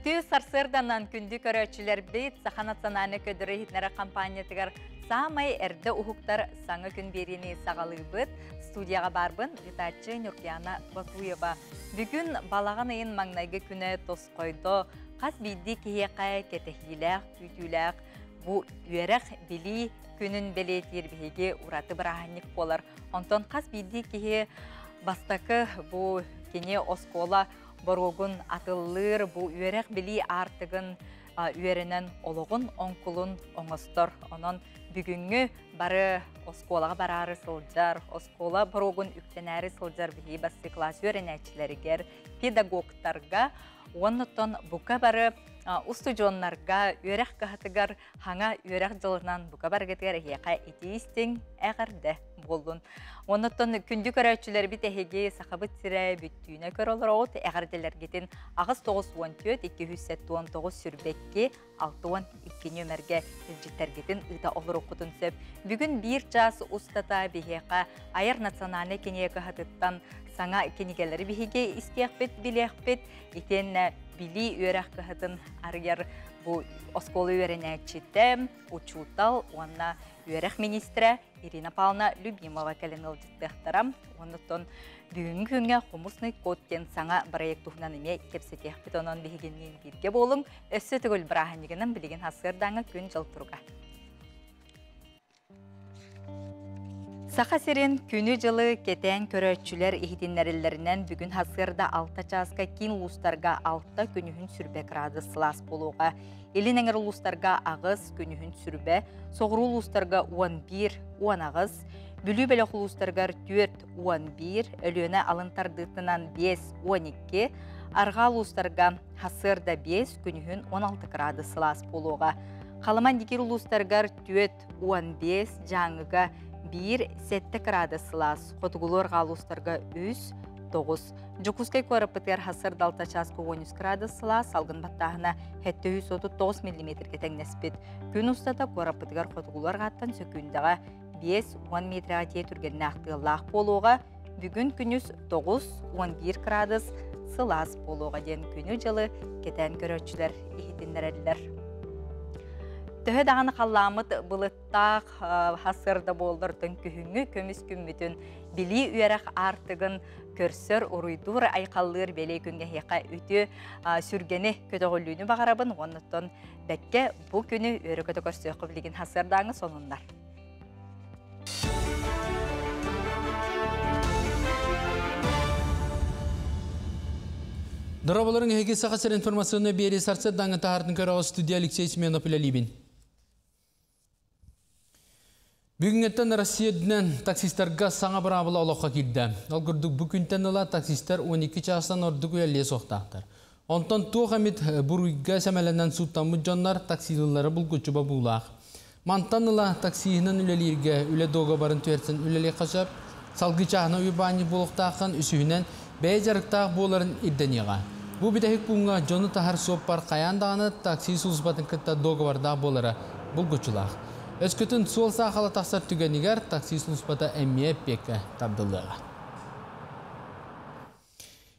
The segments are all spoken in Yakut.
Үтүө сарсыарданан күндү көрөөччүлэрбит Саха национальнай көдөрө иһитиннэрэ компаниятыгар саамай эрдэ уһуктар саҥа күн биэриини саҕалыыбыт. Студияҕа баарбын ыытааччы Нюркияна Ботуева. Бүгүн балаҕан ыйын маҥнайгы күнэ тосхойдо. Хас биирдии киһиэхэ кэтэһиилээх, күүтүүлээх бу үөрэх, билии күнүн бэлиэтиир биһиги ураты бырааһынньык буолар. Онтон хас биирдии киһи бастакы бу кини оскуола боруогун атыллыыр, бу үөрэх-билии аартыгын үөрэнэн олоҕун оҥкулун оҥостор. Онон бүгүҥҥү бары оскуолаҕа бараары сылдьар, оскуола боруогун үктэнээри сылдьар биһиги бастакы кылаас үөрэнээччилэригэр, педагогтарга уоннаттан бука бары устудьуоннарга үөрэх кыһатыгар хаҥа үөрэх дьылынан бука барыгытыгар эһиэхэ итии истиҥ эҕэрдэ буоллун. Оннуттан күндү көрөөччүлэрбит эһиги Сахабыт сирэ бүттүүнэ көрө олороҕут эҕэрдэлэргитин 894 279 сүрбэкки 62 нүөмэргэ илдьиттэргитин ыыта олоруккутун сөп. Бүгүн биир чаас устата биһиэхэ Айар национальнай кинигэ кыһатыттан саҥа кинигэлэри биһиги истиэхпит, билиэхпит, итиэннэ билии үөрэх кыһатын арыйар бу оскуола үөрэнээччитэ, учуутал уонна үөрэх министрэ Ирина Павловна Любимова кэлин ыалдьыттыахтара. Оннуттан бүгүҥҥү күҥҥэ Хомусный код диэн саҥа проект туһунан эмиэ кэпсэтиэхпит. Онон биһигинниин бииргэ буолуҥ. Өссө төгүл бырааһынньыгынан билигин сарсыардааҥҥы күн-дьыл туруга. Саха сирин күнү-дьылы кэтээн көрөөччүлэр иһитиннэрэллэринэн бүгүн сарсыарда 6 чааска киин улуустарга 6 күнүһүн сүрбэ градус сылаас буолуоҕа. Илин эҥэр улуустарга 8 күнүһүн сүрбэ, соҕуруу улуустарга 11, 18, Бүлүү бөлөх улуустарыгар 4, 11, Өлүөнэ алын тардыытынан 5, 12, арҕаа улуустарга сарсыарда 5, күнүһүн 16 градус сылаас буолуоҕа. Халыма Индигир улуустарыгар 4, 15, Дьааҥыга 1, 7 градус сылаас, хотугулуу арҕаа улуустарга 3, 9. Дьокуускай куораппытыгар сарсыарда 6 чааска 13 градус сылаас, салгын баттааһына 739 миллиметргэ тэҥнэспит. Күн устата куораппытыгар хотугулуу арҕааттан сөкүүндэҕэ 5-10 метрэҕэ тиийэ түргэннээх тыаллаах буолуоҕа. Бүгүн күнүс 9-11 градус сылаас буолуоҕа диэн күнү-дьылы кэтээн көрөөччүлэр иһитиннэрэллэр. Төһө даҕаны халлааммыт былыттаах сарсыарда буоллар күһүҥҥү көмүс күммүтүн билии үөрэх аартыгын көрсөр, уруйдуур, айхаллыыр бэлиэ күҥҥэ эһиэхэ үтүө сүргэни көтөҕүллүүнү баҕарабын уоннуттан бэккэ бу күнү үөрэ-көтө көрсүөххэ билигин сарсыардааҥы сонуннар. Дорооболорун эһиги Саха сир информационный биэри сарсыардааҥы таһаартын көрөҕө студия Алексей Семенов үлэлиибин. Бүгүҥҥэттэн Россия үрдүнэн таксистарга саҥа быраабыла олоххо киирдэ. Ол курдук бу күнтэн ыла таксистар 12 чаастан ордук үлэлиэ суохтаахтар. Онтон туох эмит буруйга сэмэлэнэн сууттаммыт дьоннор таксилыыллара булгуччу бобуулаах. Мантан ыла таксиһынан үлэлииргэ үлэ дуогабарын түһэрсэн үлэлиэххэ сөп. Салгыы чааһына уйбаанньык буолуохтааххын, үсүһүнэн бэйэ дьарыктаах буоларын ирдэниэҕэ. Бу бүтэһик пууҥҥа дьону таһар суоппар хайаан даҕаны такси службатын кытта дуогабардаах буолара булгуччулаах. Өскөтүн суол саахала тахсар түгэнигэр такси службата эмиэ эппиэккэ тардыллыаҕа.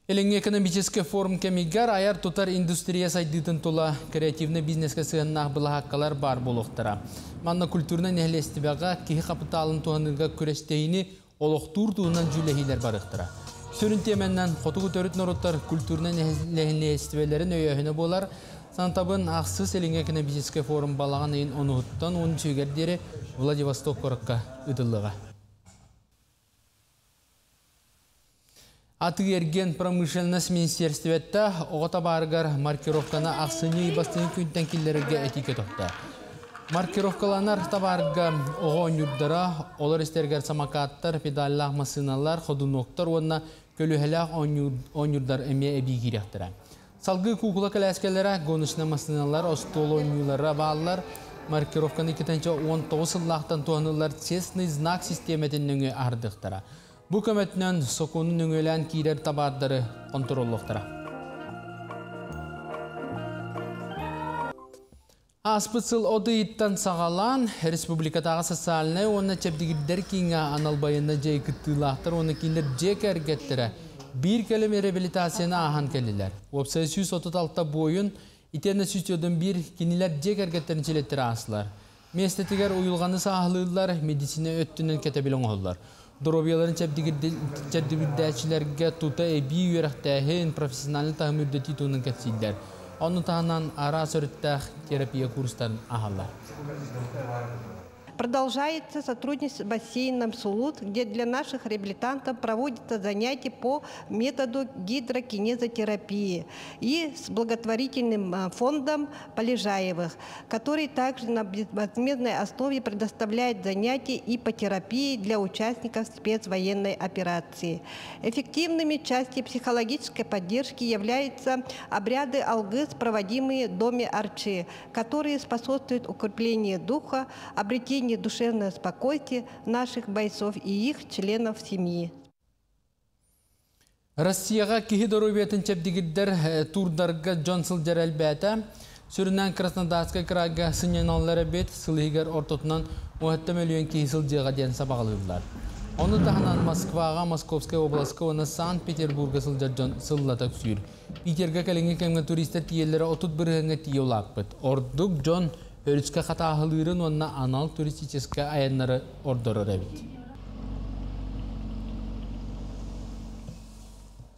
Илиҥҥи экономическэй форум кэмигэр айар-тутар индустрия сайдыытын тула креативнай бизнескэ сыһыаннаах былаһааккалар баар буолуохтара. Манна культурнай нэһилиэстибэҕэ киһи хапытаалын туһаныыга күрэстэһиини олохтуур туһунан дьүүллэһиилэр барыахтара. Сүрүн тиэмэннэн хотугу төрүт норуоттар культурнай нэһилиэстибэлэрин өйөөһүнэ буолар. Сантабын ахсыс Илиҥҥи экономическэй форум балаҕан ыйын онуһуттан уон үсүгэр диэри Владивосток куоракка ыытыллыаҕа. Атыы-эргиэн промышленность министиэристибэтэ оҕо табаарыгар маркировканы ахсынньы ый бастыҥы күнтэн киллэрэргэ этии көтөхтө. Маркировкаланар табаарга оҕо оонньуурдара, олор истэригэр самокаттар, педаллаах массыыналар, ходунуоктар уонна көлүөһэлээх оонньуурдар эмиэ эбии киириэхтэрэ. Салгыы куукула кэлээскэлэрэ, гоночнай массыыналар, остуол оонньуулара бааллар. Маркировканы 2019 сыллаахтан туһаныллар честный знак систиэмэтин нөҥүө аһардыахтара. Бу көмөтүнэн сокуону нөҥүөлээн киирэр табаардары хонтуруоллуохтара. Ааспыт сыл от ыйыттан саҕалаан республикатааҕы социальнай уонна чэбдигирдэр кииҥҥэ анал байыаннай дьайыы кыттыылаахтар уонна кинилэр дьиэ кэргэттэрэ биир кэлим реабилитацияны ааһан кэллилэр. Уопсай 136 буойун Итиэннэ 141 кинилэр дьиэ кэргэттэрин чилиэттэрэ аастылар. Миэстэтигэр уйулҕаны сааһылыыллар, медицина өттүнэн кэтэбил оҥоһуллар. Доруобуйаларын чэбдигирдээччилэргэ тута эбии үөрэхтээһин, профессиональнай таһым үрдэтии туһунан кэпсииллэр. Ону таһынан араас өрүттээх терапия курстарын аһаллар. Продолжается сотрудничество с бассейном Сулут, где для наших реабилитантов проводятся занятия по методу гидрокинезотерапии и с благотворительным фондом Полежаевых, который также на безвозмездной основе предоставляет занятия и по терапии для участников спецвоенной операции. Эффективными части психологической поддержки являются обряды алгыс, проводимые в доме Арчи, которые способствуют укреплению духа, обретению душевного спокойствия наших бойцов и их членов семьи. Россияҕа киһи доруобуйатын чэбдигирдэр туурдарга дьон сылдьар элбээтэ. Сүрүннээн Краснодарскай кыраайга сынньаналлар эбит, сыл иһигэр ортотунан 17 мөлүйүөн киһи сылдьыаҕа диэн сабаҕалыыллар. Ону таһынан Москваҕа, Московскай уобаласка уонна Санкт-Петербурга сылдьар дьон сыллата үксүүр. Питергэ кэлиҥҥи кэмҥэ туристар тиийэллэрэ 30 бырыһыаҥҥа тиийэ улааппыт. Ордук дьон өрүскэ хатааһылыырын уонна анал туристическай айаннары ордорор эбит.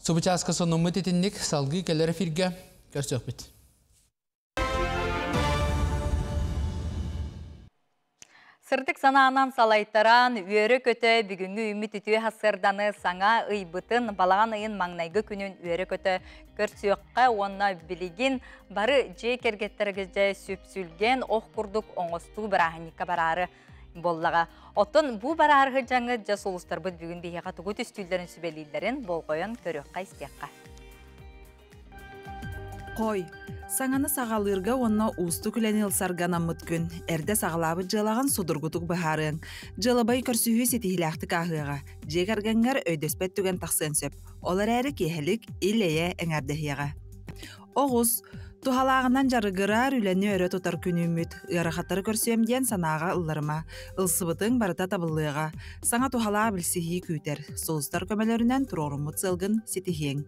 Субучааска сонуммут итинник салгыы кэлэр эфиргэ көрсүөхпүт. Сырдык санаанан салайтаран, үөрэ-көтө бүгүҥҥү үүммүт үтүө сарсыарданы саҥа ыйбытын, балаҕан ыйын маҥнайгы күнүн үөрэ-көтө көрсүөххэ уонна билигин бары дьиэ кэргэттэргэ сүпсүлгэн ох курдук оҥостуу бырааһынньыкка бараары буоллаҕа. Оттон бу бараары дьаҥы дьэ сулустарбыт бүгүн биһиэхэ тугу түстүүллэрин сүбэлииллэрин болҕойон көрүөххэ истиэххэ. Хой, саҥаны саҕалыырга уонна уустук үлэни ылсарга анаммыт күн. Эрдэ саҕалаабыт дьыалаҕын судургутук быһаарыаҥ. Дьыалабай көрсүһүү ситиһиилээхтик ааһыаҕа. Дьиэ кэргэҥҥэр өйдөспөт түгэн тахсыан сөп. Ол эрээри киэһэлик ил-эйэ эҥээрдэһиэҕэ. Оҕус, туһалааҕынан дьарыгырар үлэни өрө тутар күнүүммүт. Ыарахаттары көрсүөм диэн санааҕа ылларыма. Ылсыбытыҥ барыта табыллыаҕа. Саҥа туһалаах билсиһии күүтэр. Сулустар көмөлөрүнэн туруоруммут сыалгын ситиһиэҥ.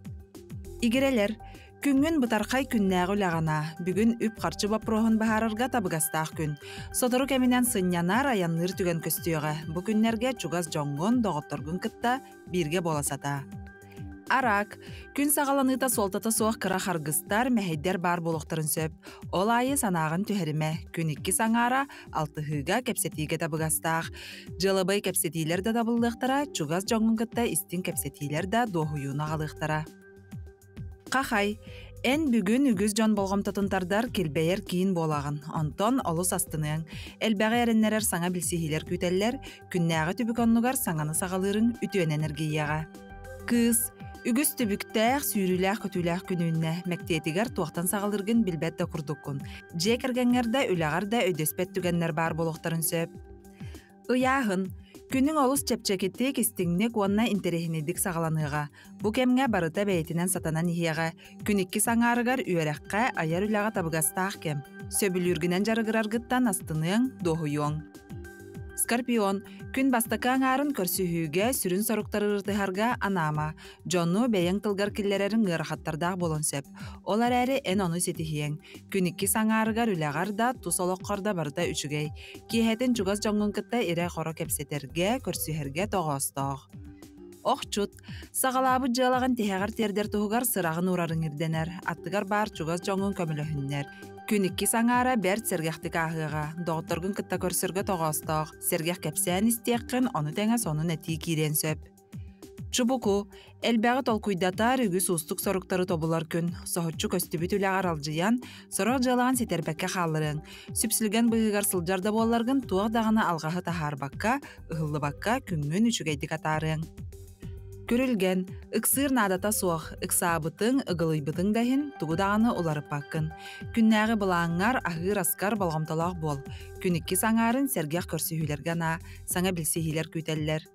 Игирэлэр, күҥҥүн бытархай күннээҕи үлэҕэ Бүгүн үп-харчы боппуруоһун быһаарарга табыгастаах күн. Сотору кэминэн сынньанар, айанныыр түгэн көстүөҕэ. Бу күннэргэ чугас дьоҥҥун, доҕотторгун кытта бииргэ буола сатаа. Арак, күн саҕаланыыта суолтата суох кыра харгыстар, мэһэйдэр баар буолуохтарын сөп. Ол аайы санааҕын түһэримэ. Күн иккис аҥаара алтыһыыга, кэпсэтиигэ табыгастаах. Дьыалабыай кэпсэтиилэр да табыллыахтара, чугас дьоҥҥун кытта истиҥ кэпсэтиилэр да дуоһуйууну аҕалыахтара. Хахай, эн бүгүн үгүс дьон болҕомтотун тардар килбэйэр киин буолаҕын. Онтон олус астыныаҥ. Элбэҕи эрэннэрэр саҥа билсиһиилэр күүтэллэр, күннээҕи түбүк оннугар саҥаны саҕалыырыҥ үтүөнэн эргийиэҕэ. Кыыс, үгүс түбүктээх, сүүрүүлээх-көтүүлээх күн үүннэ. Мэктиэтигэр туохтан саҕалыыргын билбэт да курдуккун. Дьиэ кэргэҥҥэр да, үлэҕэр да өйдөспөт түгэннэр баар буолуохтарын сөп. Ыйааһын. Күнүҥ олус чэпчэкитик, истиҥник уонна интэриэһинэйдик саҕаланыаҕа. Бу кэмҥэ барыта бэйэтинэн сатанан иһиэҕэ. Күн иккис аҥаарыгар үөрэххэ, айар үлэҕэ табыгастаах кэм. Сөбүлүүргүнэн дьарыгыраргыттан астыныаҥ, дуоһуйуоҥ. Скорпион. Күн бастакы аҥаарын көрсүһүүгэ, сүрүн соруктары ырытыһарга анаама. Дьону бэйэҥ тылгар киллэрэриҥ ыарахаттардаах буолуон сөп. Ол эрээри эн ону ситиһиэҥ. Күн иккис аҥаарыгар үлэҕэр да, тус олоххор да барыта үчүгэй. Киэһэтин чугас дьоҥҥун кытта ирэ-хоро кэпсэтэргэ, көрсүһэргэ тоҕоостоох. Охчут, саҕалаабыт дьыалаҕын тиһэҕэр тиэрдэр туһугар сыраҕын уурарыҥ ирдэнэр, аттыгар баар чугас дьоҥҥун көмөлөһүннэр. Күн иккис аҥаара бэрт сэргэхтик ааһыаҕа, доҕотторгун кытта көрсөргө тоҕоостоох, сэргэх кэпсээн истиэххин, ону тэҥэ сонун этии киириэн сөп. Чубуку, элбэҕи толкуйдатар, үгүс уустук соруктары тобулар күн. Соһуччу көстүбүт үлэҕэр алдьыйан, сорох дьыалаҕын ситэрбэккэ хаалларыаҥ. Сүпсүлгэн быыһыгар сылдьар да буолларгын, туох даҕаны алҕаһы таһаарбакка, ыһыллыбакка күҥҥүн үчүгэйдик атаарыаҥ. Күрүлгэн, ыксыыр наадата суох, ыксаабытыҥ, ыгылыйбытыҥ да иһин тугу даҕаны уларыппаккын. Күннээҕи былааҥҥар, аһыыр аскар болҕомтолоох буол. Күн иккис аҥаарын сэргэх көрсүһүүлэргэ анаа, саҥа билсиһиилэр күүтэллэр.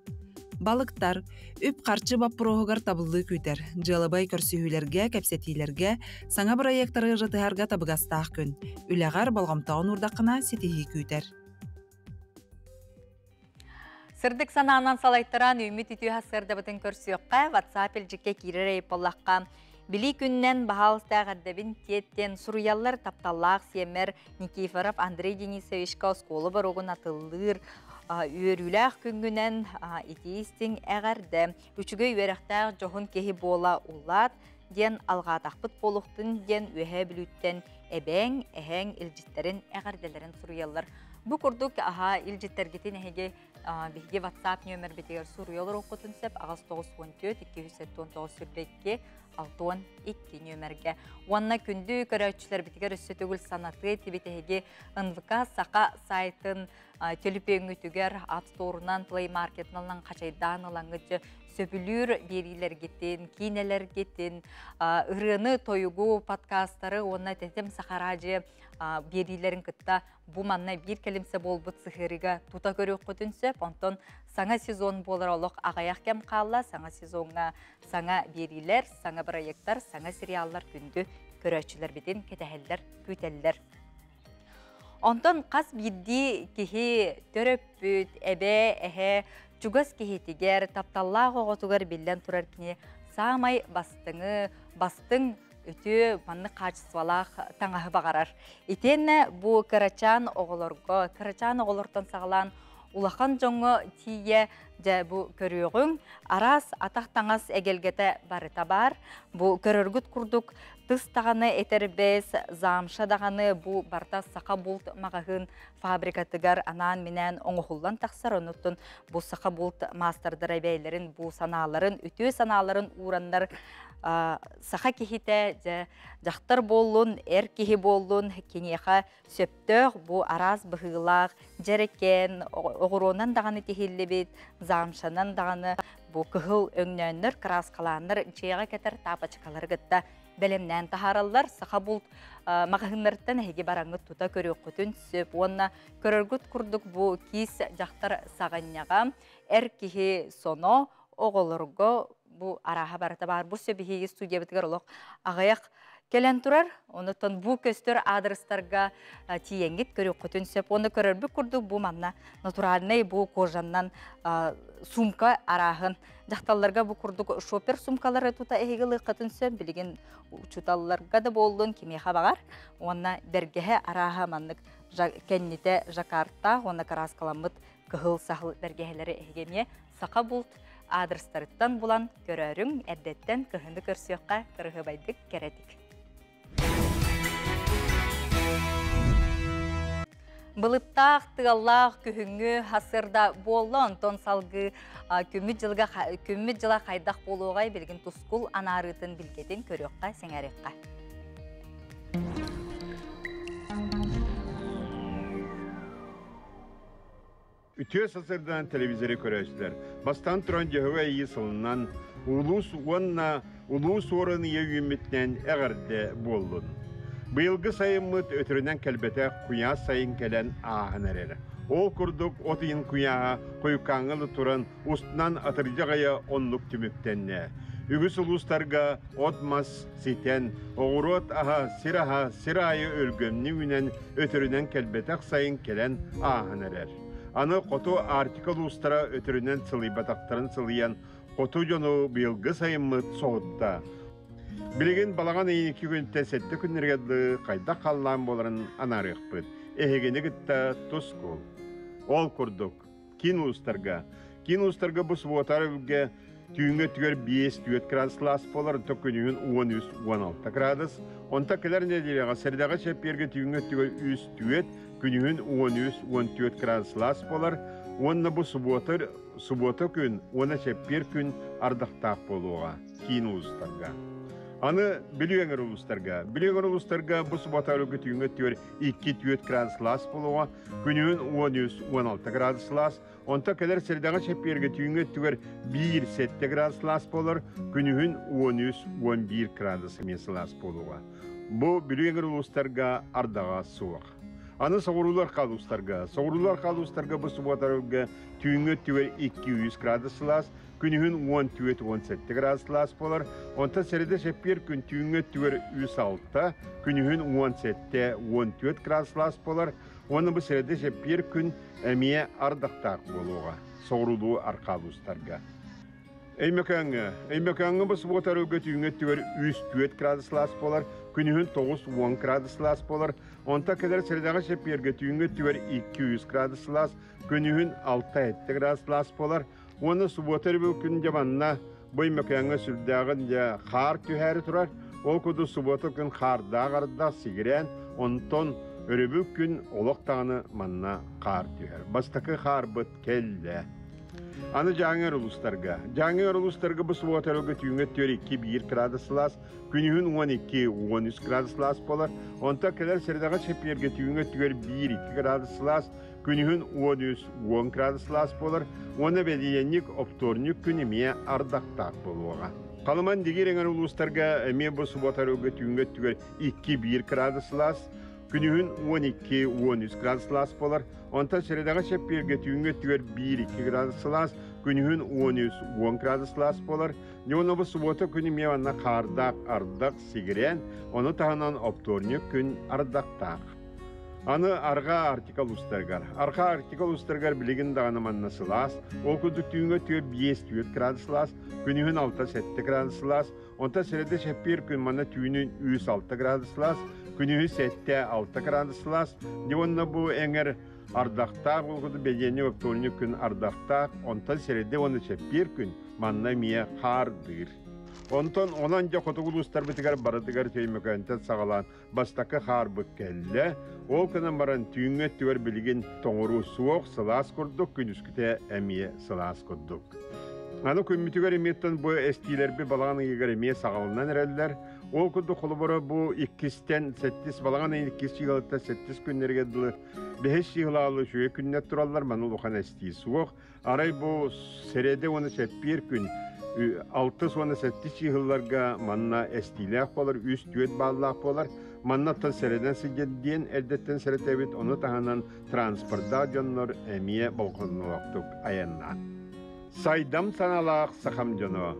Балыктар, үп-харчы боппуруоһугар табыллыы күүтэр. Дьыалабыай көрсүһүүлэргэ, кэпсэтиилэргэ, саҥа бырайыактары ырытыһарга табыгастаах күн. Үлэҕэр болҕомтоҕун уурдаххына ситиһии күүтэр. Сырдык санаанан салайтаран үүммүт үтүө сарсыардабытын көрсүөххэ, WhatsApp илдьиккэ киирэр буоллахха. Билии күнүнэн баһаалыстаах эрдэбин тиэттэн суруйаллар тапталлаах сиэммэр Никифоров Андрей Денисовичка оскуола боруогун атыллыыр үөрүүлээх күҥҥүнэн итии истиҥ эҕэрдэ, үчүгэй үөрэхтээх дьоһун киһи буола улаат диэн алҕаатахпыт буолуохтун диэн Үөһээ Бүлүүттэн эбээҥ, эһээҥ илдьиттэрин эҕэрдэлэрин суруйаллар. Бу курдук аһаа илдьиттэргитин эһиги биһиги WhatsApp нүөмэрбитигэр суруйа олоруоххутун сөп 894 279 22 62 нүөмэргэ. Уонна күндү көрөөччүлэрбитигэр өссө төгүл санатыы этибит эһиги НВК Саха сайтын төлөпүөҥҥүтүгэр App Store-унан, Play Market-ынан хачайдаан ылаҥҥыт сөбүлүүр биэриилэргитин, киинэлэргитин, ырыаны, тойугу, подкастары уонна Тэтим Сахараадьыйа биэриилэрин кытта бу манна биир кэлимсэ буолбут сыһыарыга тута көрүөххүтүн сөп. Онтон саҥа сезон буолар олох аҕыйах кэм хаалла. Саҥа сезоҥҥа саҥа биэриилэр, саҥа бырайыактар, саҥа сериаллар күндү көрөөччүлэрбитин кэтэһэллэр, күүтэллэр. Онтон хас биирдии киһи төрөппүт, эбээ, эһээ чугас киһитигэр, тапталлаах оҕотугар биллэн турар кини саамай бастыҥы, бастыҥ үтүө маннык хаачыстыбалаах таҥаһы баҕарар. Итиэннэ бу кырачаан оҕолорго, кырачаан оҕолортон саҕалаан улахан дьоҥҥо тиийэ дьэ бу көрүөҕүҥ араас атах таҥас эгэлгэтэ барыта баар. Бу көрөргүт курдук тыс даҕаны этэрбэс, замша даҕаны бу барыта саха булт маҕаһыын фабрикатыгар анаан-минээн оҥоһуллан тахсар. Онуттан бу саха булт маастардара бэйэлэрин бу санааларын, үтүө санааларын уураннар саха киһитэ дьэ дьахтар буоллун, эр киһи буоллун киниэхэ сөптөөх бу араас быһыылаах дьэрэкээн оҕуруонан даҕаны тиһиллибит, замшанан даҕаны бу кыһыл өҥнөөннөр, кырааскалааннар дьиэҕэ кэтэр таапачыкалары кытта бэлэмнээн таһаараллар. Саха булт маҕаһыыннарыттан эһиги бараҥҥыт тута көрүөххүтүн сөп уонна көрөргүт курдук бу киис дьахтар саҕынньаҕа, эр киһи соно, оҕолорго бу арааһа барыта баар. Бу сөбүһиги студиябытыгар олох аҕыйах кэлэн турар. Онуттан бу көстөр аадырыстарга тиийэҥҥит көрүөххүтүн сөп. Уонна көрөрбүт курдук бу манна натуральный бу кожаннан сумка арааһын дьахталларга бу курдук шопер сумкалары тута эһиги ылыаххытын сөп. Билигин учууталларга да буоллун кимиэхэ баҕар. Уонна бэргэһэ арааһа маннык кэннитэ жаккардтаах уонна кырааскаламмыт кыһыл саһыл бэргэһэлэри эһиги эмиэ саха булт аадырыстарыттан булан көрөөрүҥ, эрдэттэн кыһыны көрсүөххэ кырыһыбайдык кэрэтик. Былыттаах, тыаллаах күһүҥҥү сарсыарда буолла, онтон салгыы күммүт дьылга күммүт дьыла хайдах буолуоҕай билигин тускул анаарыытын билгэтин көрүөххэ, сэҥээриэххэ. Үтүө сарсыарданан телевизоры көрөөччүлэр бастаан туран Дьөһөгөй Айыы сылынан улуус уонна улуус уоран ийэ үүммүтүнэн эҕэрдэ буоллун. Быйылгы сайыммыт өтөрүнэн кэлбэтэх куйаас сайын кэлэн ааһан эрэр. Ол курдук от ыйын куйааһа хойуккааҥҥа туран устунан атырдьах ыйа оннук түмүктэннэ. Үгүс улуустарга от-мас ситэн, оҕуруот аһа, сир аһа сир аайы өлгөмнү үүнэн өтөрүнэн кэлбэтэх сайын кэлэн ааһан эрэр. Аны хоту Арктика улуустара өтөрүнэн сылыйбатахтарын сылыйан, хоту дьону быйылгы сайыммыт соһутта. Билигин балаҕан ыйын 2 күнтэн 7 күннэргэ дылы хайдах халлаан буоларын анаарыахпыт. Эһигини кытта тус кул. Ол курдук, киин улуустарга. Киин улуустарга бу субуотар өбүгэ түүҥҥү өттүгэр 5-4 градус сылаас буолар, онтон күнүһүн 13-16 градус. Онтон кэлэр нэдиэлэҕэ сэрдэҕэ чэппиэргэ түүҥҥү өттүгэр 3-4, күнүһүн 13-14 градус сылаас буолар. Уонна бу субуота, субуота күн уонна чэппиэр күн ардахтаах буолуоҕа киин улуустарга. Аны Бүлүү өҥөр улуустарга. Бүлүү өҥөр улуустарга бу субуота өрүгү түүҥҥү өттүгэр 2-4 градус сылаас буолуоҕа, күнүһүн 13-16 градус сылаас, онтон кэлэр сэрдэҕэ чэппиэргэ түүҥҥү өттүгэр 1-7 градус сылаас буолар, күнүһүн 13-11 градус эмиэ сылаас буолуоҕа. Бу Бүлүү өҥөр улуустарга ардаҕа суох. Аны соҕуруулар хаалуустарга. Соҕуруулар хаалуустарга бу субуотарга түүҥҥү өттүгэр 2-3 градус сылаас, күнүһүн 14-17 градус сылаас буолар. Онтон сэрэдэ чэппиэр күн түүҥҥү өттүгэр 3-6, күнүһүн 17-14 градус сылаас буолар. Уонна бу сэрэдэ чэппиэр күн эмиэ ардахтаах буолуоҕа соҕуруулуу архаалуустарга. Өймөкөөҥҥө. Өймөкөөҥҥө бу субуота өрүлгэ түүҥҥэ өттүгэр 3-4 градус сылаас буолар, күнүһүн 9-10 градус сылаас буолар. Онтон кэлэр средаҕа чэппиэргэ түүҥҥэ өттүгэр 2-3 градус сылаас, күнүһүн 6-7 градус сылаас буолар. Уонна субуота өрөбүл күн дьэ манна бу Өймөкөөҥҥө сүрдээҕин дьэ хаар түһээри турар. Ол курдук субуота күн хаардаах ардах сигирээн, онтон өрөбүл күн олох даҕаны манна хаар түһэр. Бастакы хаарбыт кэллэ. Аны Дьааҥы улуустарга. Дьааҥы улуустарга бу субуота өрөбүлгэ түүҥҥэ өттүгэр 2-1 градус сылаас, күнүһүн 12-13 градус сылаас буолар. Онтон кэлэр сэрэдэҕэ чэппиэргэ түүҥҥэ өттүгэр 1-2 градус сылаас, күнүһүн 13-10 градус сылаас буолар. Уонна бэлиэнньик оптуорньук күн эмиэ ардахтаах буолуоҕа. Халыман дигир эҥэр улуустарга эмиэ бу субуота өрөбүлгэ түүҥҥэ өттүгэр 2-1 градус сылаас, Күнүһүн 12-13 градус сылаас буолар, онтон сэрэдэҕэ чэппиэргэ түүҥҥү өттүгэр 1-2 градус сылаас, күнүһүн 13-10 градус сылаас буолар. Дьонобу субуота күнү эмиэ манна хаардаах ардах сигирээн, ону таһынан оптуорньук күн ардахтаах. Аны Арҕаа Арктика улуустарыгар. Арҕаа Арктика улуустарыгар билигин даҕаны манна сылаас, ол курдук түүҥҥү өттүгэр 5-4 градус сылаас, күнүһүн 6-7 градус сылаас, Онтон сэрэдэ чэппиэр күн манна түүнүн 3-6 градус сылаас, күнүһү 7-6 градус сылаас. Дьэ уонна бу эҥэр ардахтаах булгуду бэлиэни оптуорунньук күн ардахтаах, онтон сэрэдэ уонна чэппиэр күн манна эмиэ хаардыыр. Онтон онон дьэ хотугу улуустарбытыгар барытыгар Өймөкөөнтөн саҕалаан бастакы хаарбыт кэллэ. Ол гынан баран түүҥҥү өттүгэр билигин тоҥоруу суох, сылаас курдук, күнүскүтэ эмиэ сылаас курдук. Аны күммүтүгэр эмиэттэн бу эстиилэрби балаҕан ыйыгар эмиэ саҕаланан эрэллэр. Ол курдук холобура бу иккистэн сэттис балаҕан ыйын иккис чыылаттан сэттис күннэригэр дылы бэһис чыылаалы үчүгэй күннэр тураллар, маны улахан эстии суох. Арай бу сэрэдэ уонна сэппиэр күн алтыс уонна сэттис чыыһылларга манна эстиилээх буолар, үс-түөрт бааллаах буолар. Маннаттан сэрэдэн сылдьан диэн эрдэттэн сэрэтэбит, ону таһынан транспордаах дьоннор эмиэ болҕомнолоохтук айаннаан. Сайдам санаалаах сахам дьоно,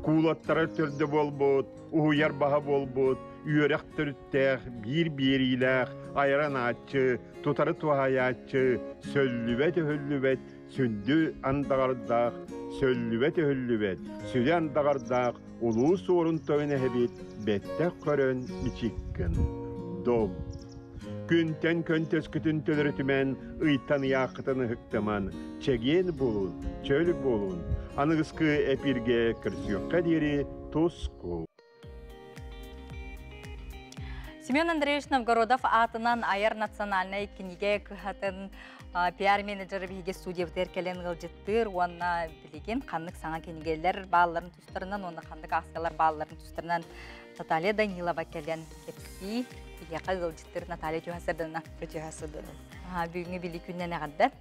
куулаттара төрдө буолбут, уһуйар баһа буолбут, үөрэх төрүттээх, биир биэриилээх, айаранааччы, тутары туһаайааччы, сөллүбэт-өһүллүбэт, сүндү андаҕардаах, сөллүбэт-өһүллүбэт, сүдү андаҕардаах улуу суорун тойон эһэбит бэттэх көрөн мичиккин. Дом. Күнтэн көнтөскүтүн төлөрүтүмэн, ыйтан ыйааххытын ыһыктыман, чэгиэн буолун, чөл буолун. Аныгыскы эпиргэ көрсүөххэ диэри туску. Семен Андреевич Новгородов аатынан айар национальнай кинигэ кыһатын пиар-менеджері биһиги студиябытыгар кэлэн ыалдьыттыыр уонна билигин ханнык саҥа кинигэлэр баалларын тустарынан уонна ханнык акциялар баалларын тустарынан Наталья Данилова кэлэн кэпсии биһиэхэ ыалдьыттыыр. Наталья, үтүө сарсыардана. Үтүө сарсыардана. Бүгүҥҥү били күннэн эҕэрдэ.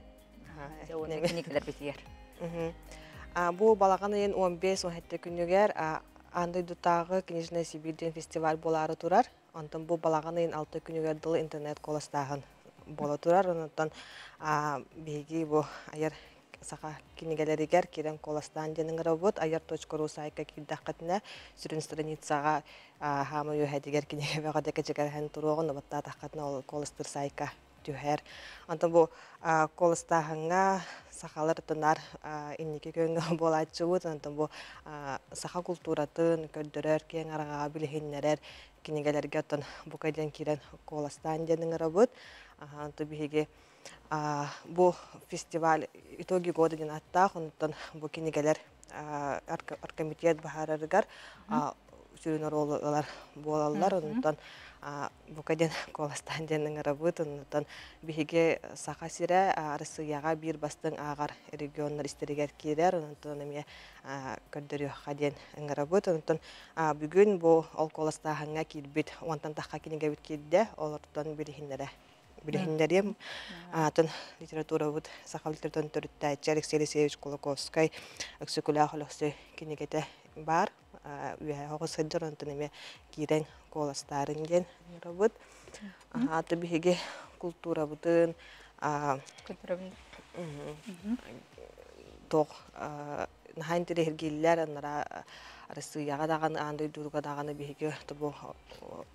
Уонна кинигэлэр битигэр. Бу балаҕан ыйын 15-17 күнүгэр аан дойдутааҕы Книжная Сибирь диэн фестиваль буолаары турар. Онтон бу балаҕан ыйын 6 күнүгэр дылы интернет куоластааһын буола турар. Онтон биһиги бу айар саха кинигэлэригэр киирэн куоластаан диэн ыҥырабыт. Айар.ру сайтка киирдэххитинэ сүрүн страницаҕа хаама үөһэтигэр кинигэ бөҕө кэчэкэрэһэн туруоҕун, баттаатаххытына ол куоластыыр сайтка түһэр. Онтон бу куоластааһыҥҥа сахалар тынар инники күөҥҥэ буолааччыбыт. Онтон бу саха култууратын көрдөрөр, киэҥ араҥаҕа билиһиннэрэр кинигэлэргэ оттон бука диэн киирэн куоластаан диэн ыҥырабыт. Онтон биһиги бу фестиваль «Итоги года» диэн аттаах, онтон бу кинигэлэр оргкомитет баһаарарыгар сүрүн оруолу ылар буолаллар. Онтон бука диэн куоластаан диэн ыҥырабыт. Онтон биһиги Саха сирэ Арассыыйаҕа биир бастыҥ ааҕар регионнар истэригэр киирэр. Онтон эмиэ көрдөрүөххэ диэн ыҥырабыт. Онтон бүгүн бу ол куоластааһыҥҥа киирбит уонтан тахха кинигэбит киирдэ. Олортон билиһиннэрэ билиһиннэриэм. Атын литературабыт саха литературатын төрүттээччи Алексей Алексеевич Кулаковскай Өксөкүлээх Өлөксөй кинигэтэ баар. Үөһэ оҕо сылдьар, онтон эмиэ киирэн куоластаарын диэн ыҥырабыт. Аты биһиги култуурабытын туох наһаа интэриэһиргииллэр анараа Арассыыйаҕа даҕаны, аан дойдуга даҕаны биһиги бу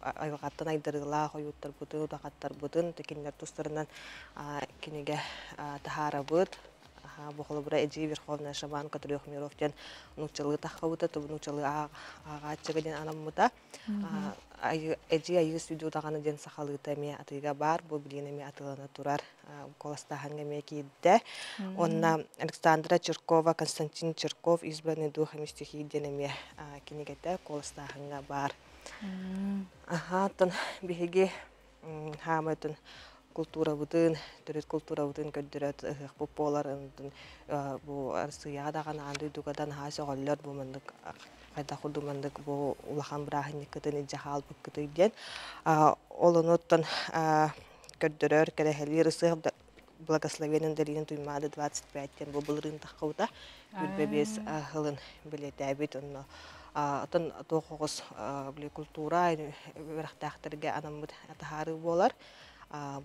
айылҕаттан айдарыылаах ойууттарбытын, удахаттарбытын, кинилэр тустарынан кинигэ таһаарабыт. Бу холобура Эдьиий Верховная шаманка трех миров диэн нууччалыы таххабыта, тубу нууччалыы ааҕааччыга диэн анаммыта. Эдьиий Айыы сүдү удаҕаны диэн сахалыыта эмиэ атыыга баар, бу билигин эмиэ атыылана турар, куоластааһыҥҥа эмиэ киирдэ. Уонна Александра Чиркова, Константин Чирков «Избранный духами стихий» диэн эмиэ кинигэтэ куоластааһыҥҥа баар. Аха, оттон биһиги хаамытын култуурабытын, төрүт култуурабытын көрдөрө ыһыахпыт буолар. Бу Арассыыйаҕа даҕаны, аан дойдуга да наһаа сөҕөллөр бу маннык хайдах курдук маннык бу улахан бырааһынньыккытын илдьэ хаалбыккытый диэн. Ол онуттан көрдөрөр, кэрэһэлиир ысыах благословенен Дарина Туймаада 25 диэн бу былырыын таххыбыта. 25 сылын бэлиэтээбит. Онно атын туох оҕус били культура үөрэхтээхтэргэ анаммыт таһаарыы буолар.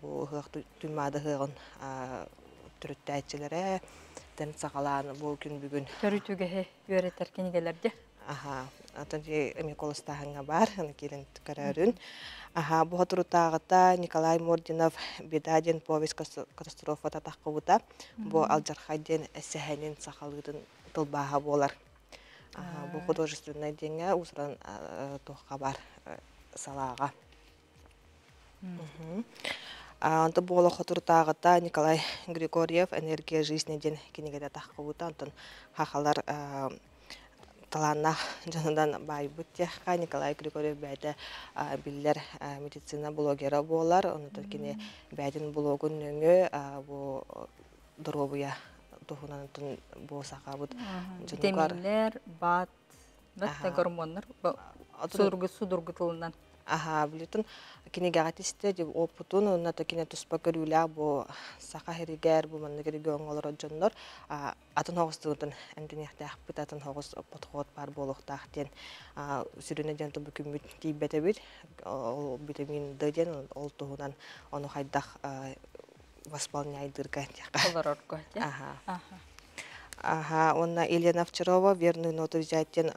Бу ыһыах Туймаада ыһыаҕын төрүттээччилэрэ тэн саҕалаан бу күн бүгүн төрүт үгэһи үөрэтэр кинигэлэргэ. Аха, атын эмиэ колостааһыҥҥа баар, аны киирэн көрөөрүн. Аха, бу соторутааҕыта Николай Мординов «Беда» диэн повесть катастрофата таххыбыта. Бу алдьархай диэн сэһэнин сахалыытын тылбааһа буолар. Аха, бу художественнай диэҥҥэ уусуран туохха бар салааҕа. Онтон буола хотурутааҕыта Николай Григорьев «Энергия жизни» диэн кинигэтэ таххыбыта. Онтон хахалар талааннаах дьонунан баайбыт диэххэ Николай Григорьев бэйэтэ биллэр медицина блогера буолар. Онтон кини бэйэтин блогун нөҥүө бу доруобуйа туһунан бу сахабыт дьонугар витаминнэр, бат, гормоннар судургу судургу тылынан. Аха, билитин кинигэҕэ тистэ дьэ опытун уонна та кине туспа көрүүлээх бу саха сиригэр бу маннык региоҥҥа олорор дьоннор атын хоҕустуутун эмтэниэхтээхпит, атын хоҕус подход баар буолуохтаах диэн сүрүнэ диэн бу күммүт тиийбэтэбит. Ол витамин Д диэн ол туһунан ону хайдах восполняйдыырга диэххэ. Олорорго. Аха. Аха, уонна Елена Овчарова «Верную ноту взять» диэн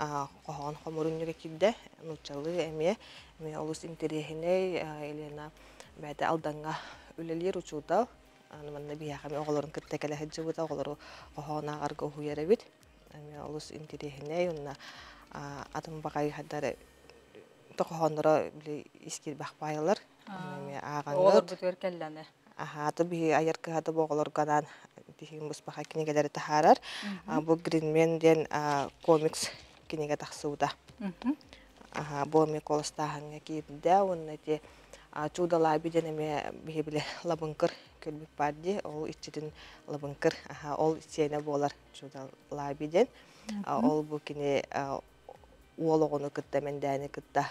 хоһоон хомурунньуга киирдэ. Нууччалыы эмиэ, эмиэ олус интэриэһинэй. Елена бэйэтэ Алдаҥҥа үлэлиир учуутал. Аны манна биһиэхэ эмиэ оҕолорун кытта кэлэ сылдьыбыта, оҕолору хоһоон ааҕарга уһуйар эбит. Эмиэ олус интэриэһинэй уонна атын баҕайы хаддар хоһоонноро били ис киирбэх баайалар. Эмиэ ааҕаҥҥыт. Оҕолорбутугар кэллэне. Аһааты биһи айар кыһата бу оҕолорго анаан тиһигин быспаха кинигэлэри таһаарар. Бу Гринмен диэн комикс кинигэ тахсыбыта. Аха, бу эмиэ куоластааһыҥҥа киирдэ уонна ити Чудо-Лаби диэн эмиэ биһи били лабыҥкыр көрбүт баар дии, ол иччитин лабыҥкыр, аха, ол сиэнэ буолар Чудо-Лаби диэн. Ол бу кини уол оҕону кытта мэндээни кытта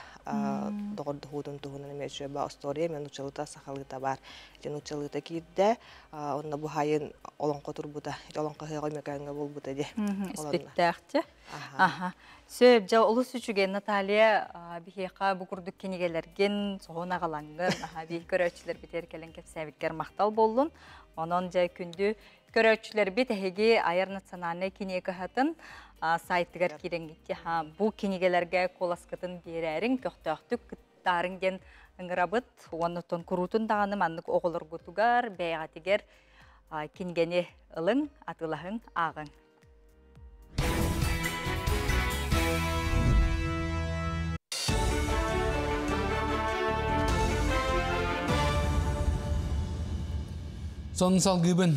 доҕордоһуутун туһунан эмиэ үчүгэй остуоруйа эмиэ нууччалыыта сахалыыта баар. Ити нууччалыыта киирдэ, онно бу хайын олоҥхо турбута, ити олоҥхо ыһыаҕа Өймөкөөҥҥө буолбута дии. Испиктээхчэ. Аха. Сөп, дьэ олус үчүгэй Наталья биһиэхэ бу курдук кинигэлэргин соһун аҕалаҥҥын, аха биһи көрөөччүлэрбитигэр кэлэн кэпсээбиккэр махтал буоллун. Онон дьэ күндү көрөөччүлэрбит эһиги Айар национальнай кинигэ кыһатын сайтыгар киирэҥҥит бу кинигэлэргэ куоласкытын биэрээриҥ, көхтөөхтүк кыттаарыҥ диэн ыҥырабыт. Уонна оттон куруутун даҕаны маннык оҕолоргутугар, бэйэҕитигэр кинигэни ылыҥ, атыылаһыҥ, ааҕыҥ. Сонун салгыыбын.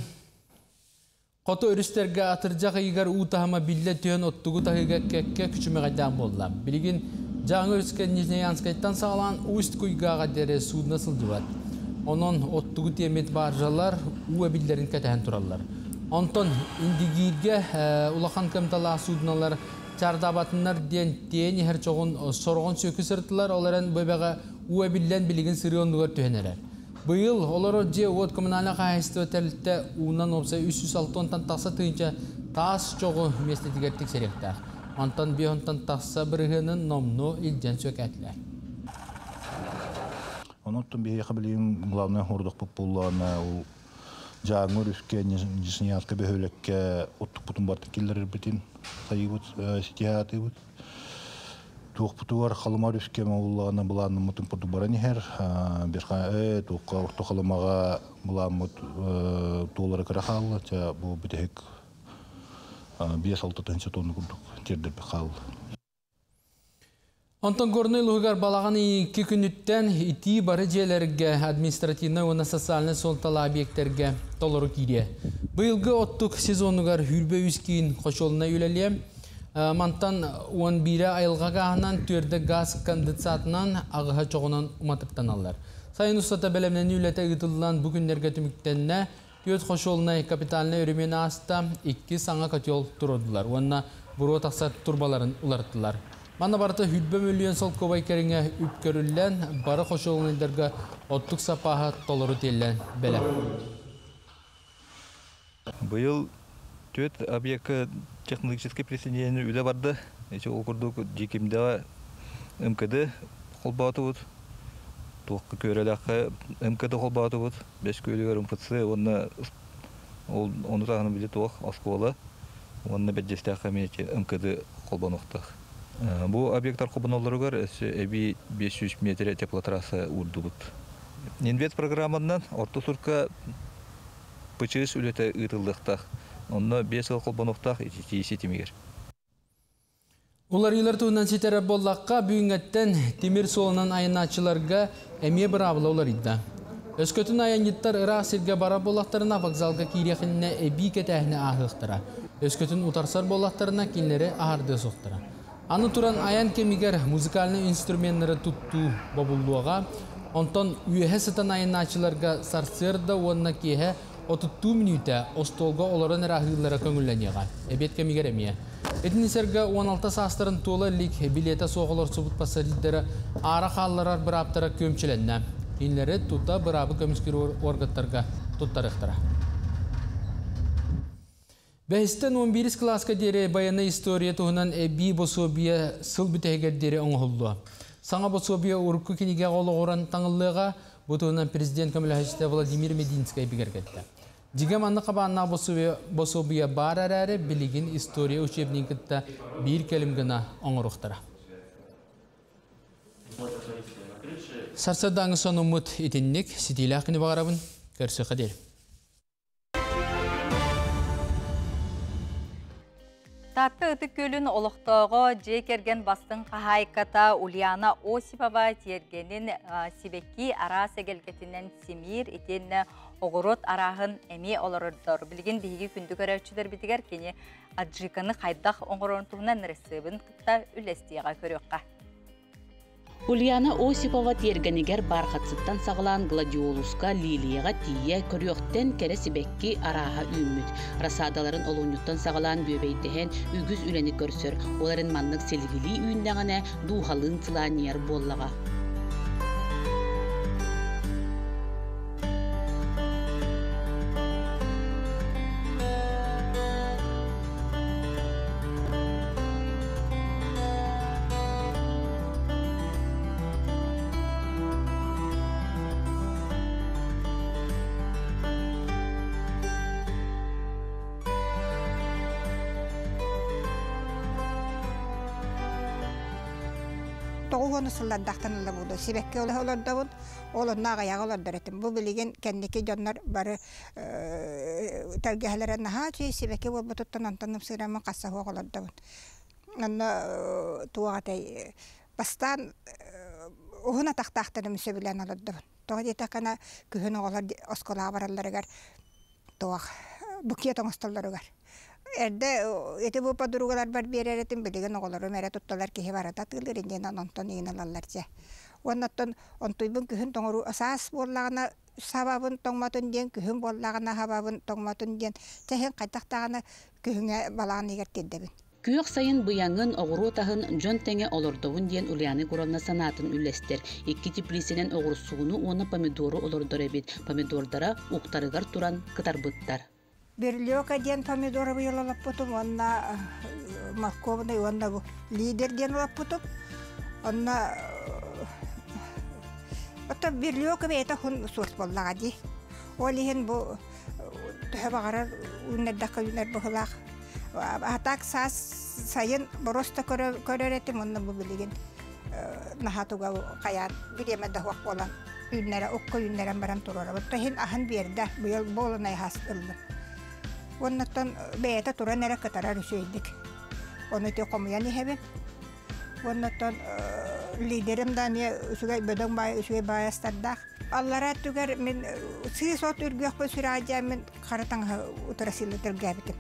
Хоту өрүстэргэ атырдьах ыйыгар уу таһыма биллэ түһэн оттугу таһыыга кэккэ күчүмэҕэйдээх буолла. Билигин Дьааҥы өрүскэ Нижнеянскайтан саҕалаан Усть-Куйгааҕа диэри судно сылдьыбат. Онон оттугу тиэммит баржалар уу эбиллэрин кэтэһэн тураллар. Онтон Индигииргэ улахан кыамталаах суднолар чардаабатыннар диэн тиэйэн иһэр чоҕун сороҕун сүөкү сырыттылар, ол эрэн бу эбэҕэ уу эбиллэн билигин сырыы оннугар түһэн эрэр. Быйыл олорор дьиэ-уот коммунальнай хаһаайыстыба тэрилтэ уунан уопсай 360-тан тахса тыһыынча таас чоҕу миэстэтигэр тиксэриэхтээх. Онтон 5-тан тахса бырыһыанын номнуо илдьэн сүөкээтилэр. Онон биһиэхэ билигин главное хордохпут буоллаҕына ол Дьааҥы өрүскэ Нижнеярка бөһүөлэккэ оттукпутун барытын киллэрэрбитин сайыбыт ситиһаатыыбыт. Туохпутугар Халыма өрүскэ буоллаҕына былааннаммытын курдук баран иһэр. Бирха туохха Орто Халымаҕа былааммыт туолара кыра хаалла. Ча бу бүтэһик 5-6 тыһыынча тонна курдук тиэрдэрбит хаалла. Онтон Горнай улууһугар балаҕан 2 күнүттэн итии бары дьиэлэргэ, административнай уонна социальнай суолталаах объектэргэ толору киириэ. Быйылгы оттук сезонугар 23 киин хочуолунай үлэлиэ. Мантан 11 айылҕа гааһынан, 4 газ конденсатынан, аҕыһа чоҕунан уматыктаналлар. Сайын устата бэлэмнэнии үлэтэ ыытыллан бу күннэргэ түмүктэннэ. 4 хочуолунай капитальнай өрөмүөн ааста, 2 саҥа котел туруордулар уонна буруо тахсар турбаларын уларыттылар. Манна барыта 100 миллион солкуобай кэриҥэ үп көрүллэн, бары хочуолунайдарга оттук сапааһа толору тиэллэн бэлэм. Быйыл 4 объекка технологическай присоединение үлэ барда. Ити ол курдук Дьиикимдэҕэ МКД холбоотубут, туохха күөрэлээххэ МКД холбоотубут, Бэс Күөлүгэр МФЦ уонна ол ону таһынан били туох оскуола уонна Бэрдьиэстээххэ эмиэ МКД холбонуохтаах. Бу объектар холбоноллоругар өссө эбии 500 метр теплотрасса уурдубут. Инвест программанан орто сурка ПЧС үлэтэ ыытыллыахтаах. Онно 5 сыл холбонуохтаах ититии ситимигэр. Уларыйыылар туһунан ситэрэр буоллахха, бүгүҥҥэттэн тимир суолунан айаннааччыларга эмиэ быраабыла уларыйда. Өскөтүн айанньыттар ыраах сиргэ барар буоллахтарына, вокзалга киириэх иннинэ эбии кэтээһини ааһыахтара. Өскөтүн утарсар буоллахтарына, кинилэри аһардыа суохтара. Аны туран айан кэмигэр музыкальнай инструменнары туттуу бобуллуоҕа. Онтон үөһэ сытан айаннааччыларга сарсыарда уонна киэһэ 32 мүнүүтэ остуолга олорон эрэ аһыыллара көҥүллэниэҕэ. Эбиэт кэмигэр эмиэ. Итини сэргэ 16 саастарын туола илик билиэтэ суох олорсубут пассажирдары аара хаалларар бырааптара күөмчүлэннэ. Кинилэри тута быраабы көмүскүүр уоргаттарга туттарыахтара. Бэһистэн 11 кылааска диэри байыаннай история туһунан эбии босуобуйа сыл бүтэһигэр диэри оҥоһуллуо. Саҥа босуобуйа урукку кинигэҕэ олоҕуран таҥыллыаҕа, бу туһунан президент көмөлөһөөччүтэ Владимир Мединскэй бигэргэттэ. Дьиҥэ маннык хабааннаах босуобуйа баар эрээри, билигин история учебнигын кытта биир кэлим гына оҥоруохтара. Сарсыардааҥы сонуммут итинник, ситиилээх күнү баҕарабын, көрсүөххэ диэри. Таатта Ытык Күөлүн олохтооҕо дьиэ кэргэн бастыҥ хаһаайката Ульяна Осипова тиэргэнин сибэкки араас эгэлгэтинэн симиир итиэннэ оҕуруот арааһын эмиэ олорордор. Билигин биһиги күндү көрөөччүлэрбитигэр кини аджиканы хайдах оҥорорун туһунан ырысыабын кытта үллэстиэҕэ көрүөххэ. Ульяна Осипова тиэргэнигэр бархатсыттан саҕалаан гладиолуска, лилияҕа тиийэ көрүөхтэн кэрэ сибэкки арааһа үүммүт. Рассадаларын олунньуттан саҕалаан бүөбэйдэһэн үгүс үлэни көрсөр. Ол эрэн маннык силигилии үүннэҕинэ дууһалыын сылаанньыйар буоллаҕа. Тоҕус сыллардахтан ыла буолуо сибэкки олордобун, ол онно аҕыйаҕы олордор этим. Бу билигин кэнники дьоннор бары тэлгэһэлэрэ наһаа үчүгэй сибэкки буолбутуттан онтон ымсыыраммын хасса суох олордобун. Онно туох этэй бастаан уһун атахтаахтарым сөбүлээн олордобун. Тоҕо диэтэххинэ күһүн оҕолор оскуолаҕа баралларыгар туох букет оҥостоллоругар. Эрдэ ити бу подругаларбар биэрэр этим, билигин оҕолорум эрэ тутталар киһи барыта атыылыыр диэн онтон иин ылаллар дьэ. Уонна оттон онтуйбун күһүн тоҥоруу саас буоллаҕына сабабын тоҥмотун диэн, күһүн буоллаҕына хабабын тоҥмотун диэн, чэ иһин хайдах даҕаны күһүҥҥэ балаҕан ыйыгар тиэрдэбин. Күөх сайын быйаҥын, оҕуруот аһын дьон тэҥэ олордобун диэн Ульяна Егоровна санаатын үллэстэр. Икки теплицэнэн оҕурсууну уонна помидору олордор эбит. Помидордара уктарыгар туран кытарбыттар. Берлёка диэн помидоры быйыл олоппутум уонна морковный уонна бу лидер диэн олоппутум. Онно оттон берлёка бэйэтэ хун суос буоллаҕа дии. Ол иһин бу төһө баҕарар үүннэрдэххэ үүнэр быһыылаах. А так саас сайын боруоста көрөр этим уонна бу билигин наһаа туга хайаан бириэмэ да суох буолан үүннэрэ укка үүннэрэн баран туруорабыт. Иһин аһын биэрдэ быйыл буолунай ас ыллым. Оннуттан бэйэтэ туран эрэ кытарар үчүгэйдик. Ону ити хомуйан иһэбин. Оннуттан лидерим да эмиэ үчүгэй бөдөҥ баай үчүгэй баайастардаах. Аллара өттүгэр мин сыыс от үргүөхпүн сүрэҕэлдьээн мин хара таҥаһы утара сылла тэлгээбитим.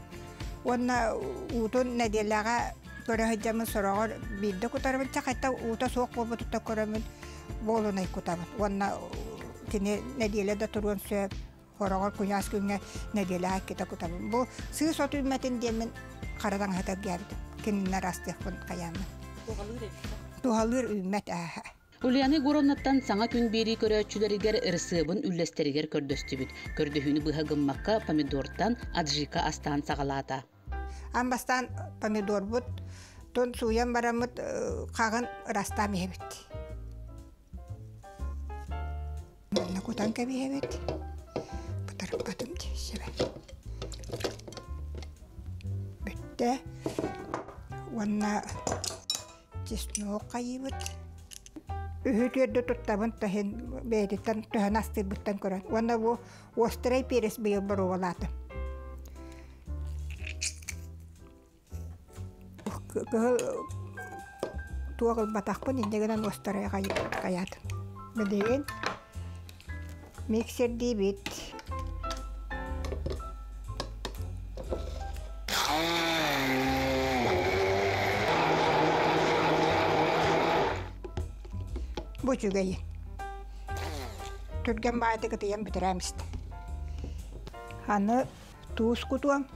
Уонна уутун нэдиэлэҕэ көрө сылдьаммын сороҕор биирдэ кутарабын, чэ хайта уута суох буолбутуттан көрөммүн буолунай кутабын. Уонна кини нэдиэлэ да туруон сөп, хороҕор куйаас күҥҥэ нэдиэлэҕэ иккитэ кутабын. Бу сыыс от үүммэтин диэммин хара таҥаһы тэлгээбитим. Кининнэр астыахпын хайааммын. Туһалыыр эбит. Туһалыыр үүммэт ааһа. Ульяна Егоровнаттан саҥа күн биэрии көрөөччүлэригэр ырысыабын үллэстэригэр көрдөстүбүт. Көрдөһүүнү быһа гыммакка помидортан аджика астаан саҕалаата. Аан бастаан помидорбут тун сууйан бараммыт хаҕын ырастаан иһэбит. Манна кутан кэбиһэбит. Бытарыппатым дии Бүттэ. Уонна чеснок хайыыбыт. Үһү түөрдү туттабын таһын бэйэтиттэн төһөн астыырбыттан көрөн. Уонна бу острай перец быйыл боруобалаатым. Кыһыл туох ылбатахпын инньэ гынан острай хайаатым. Билигин миксердиибит. Бу үчүгэйи. Түргэн баайдык ытыйан бүтэрээм истэ. Аны туус кутуом.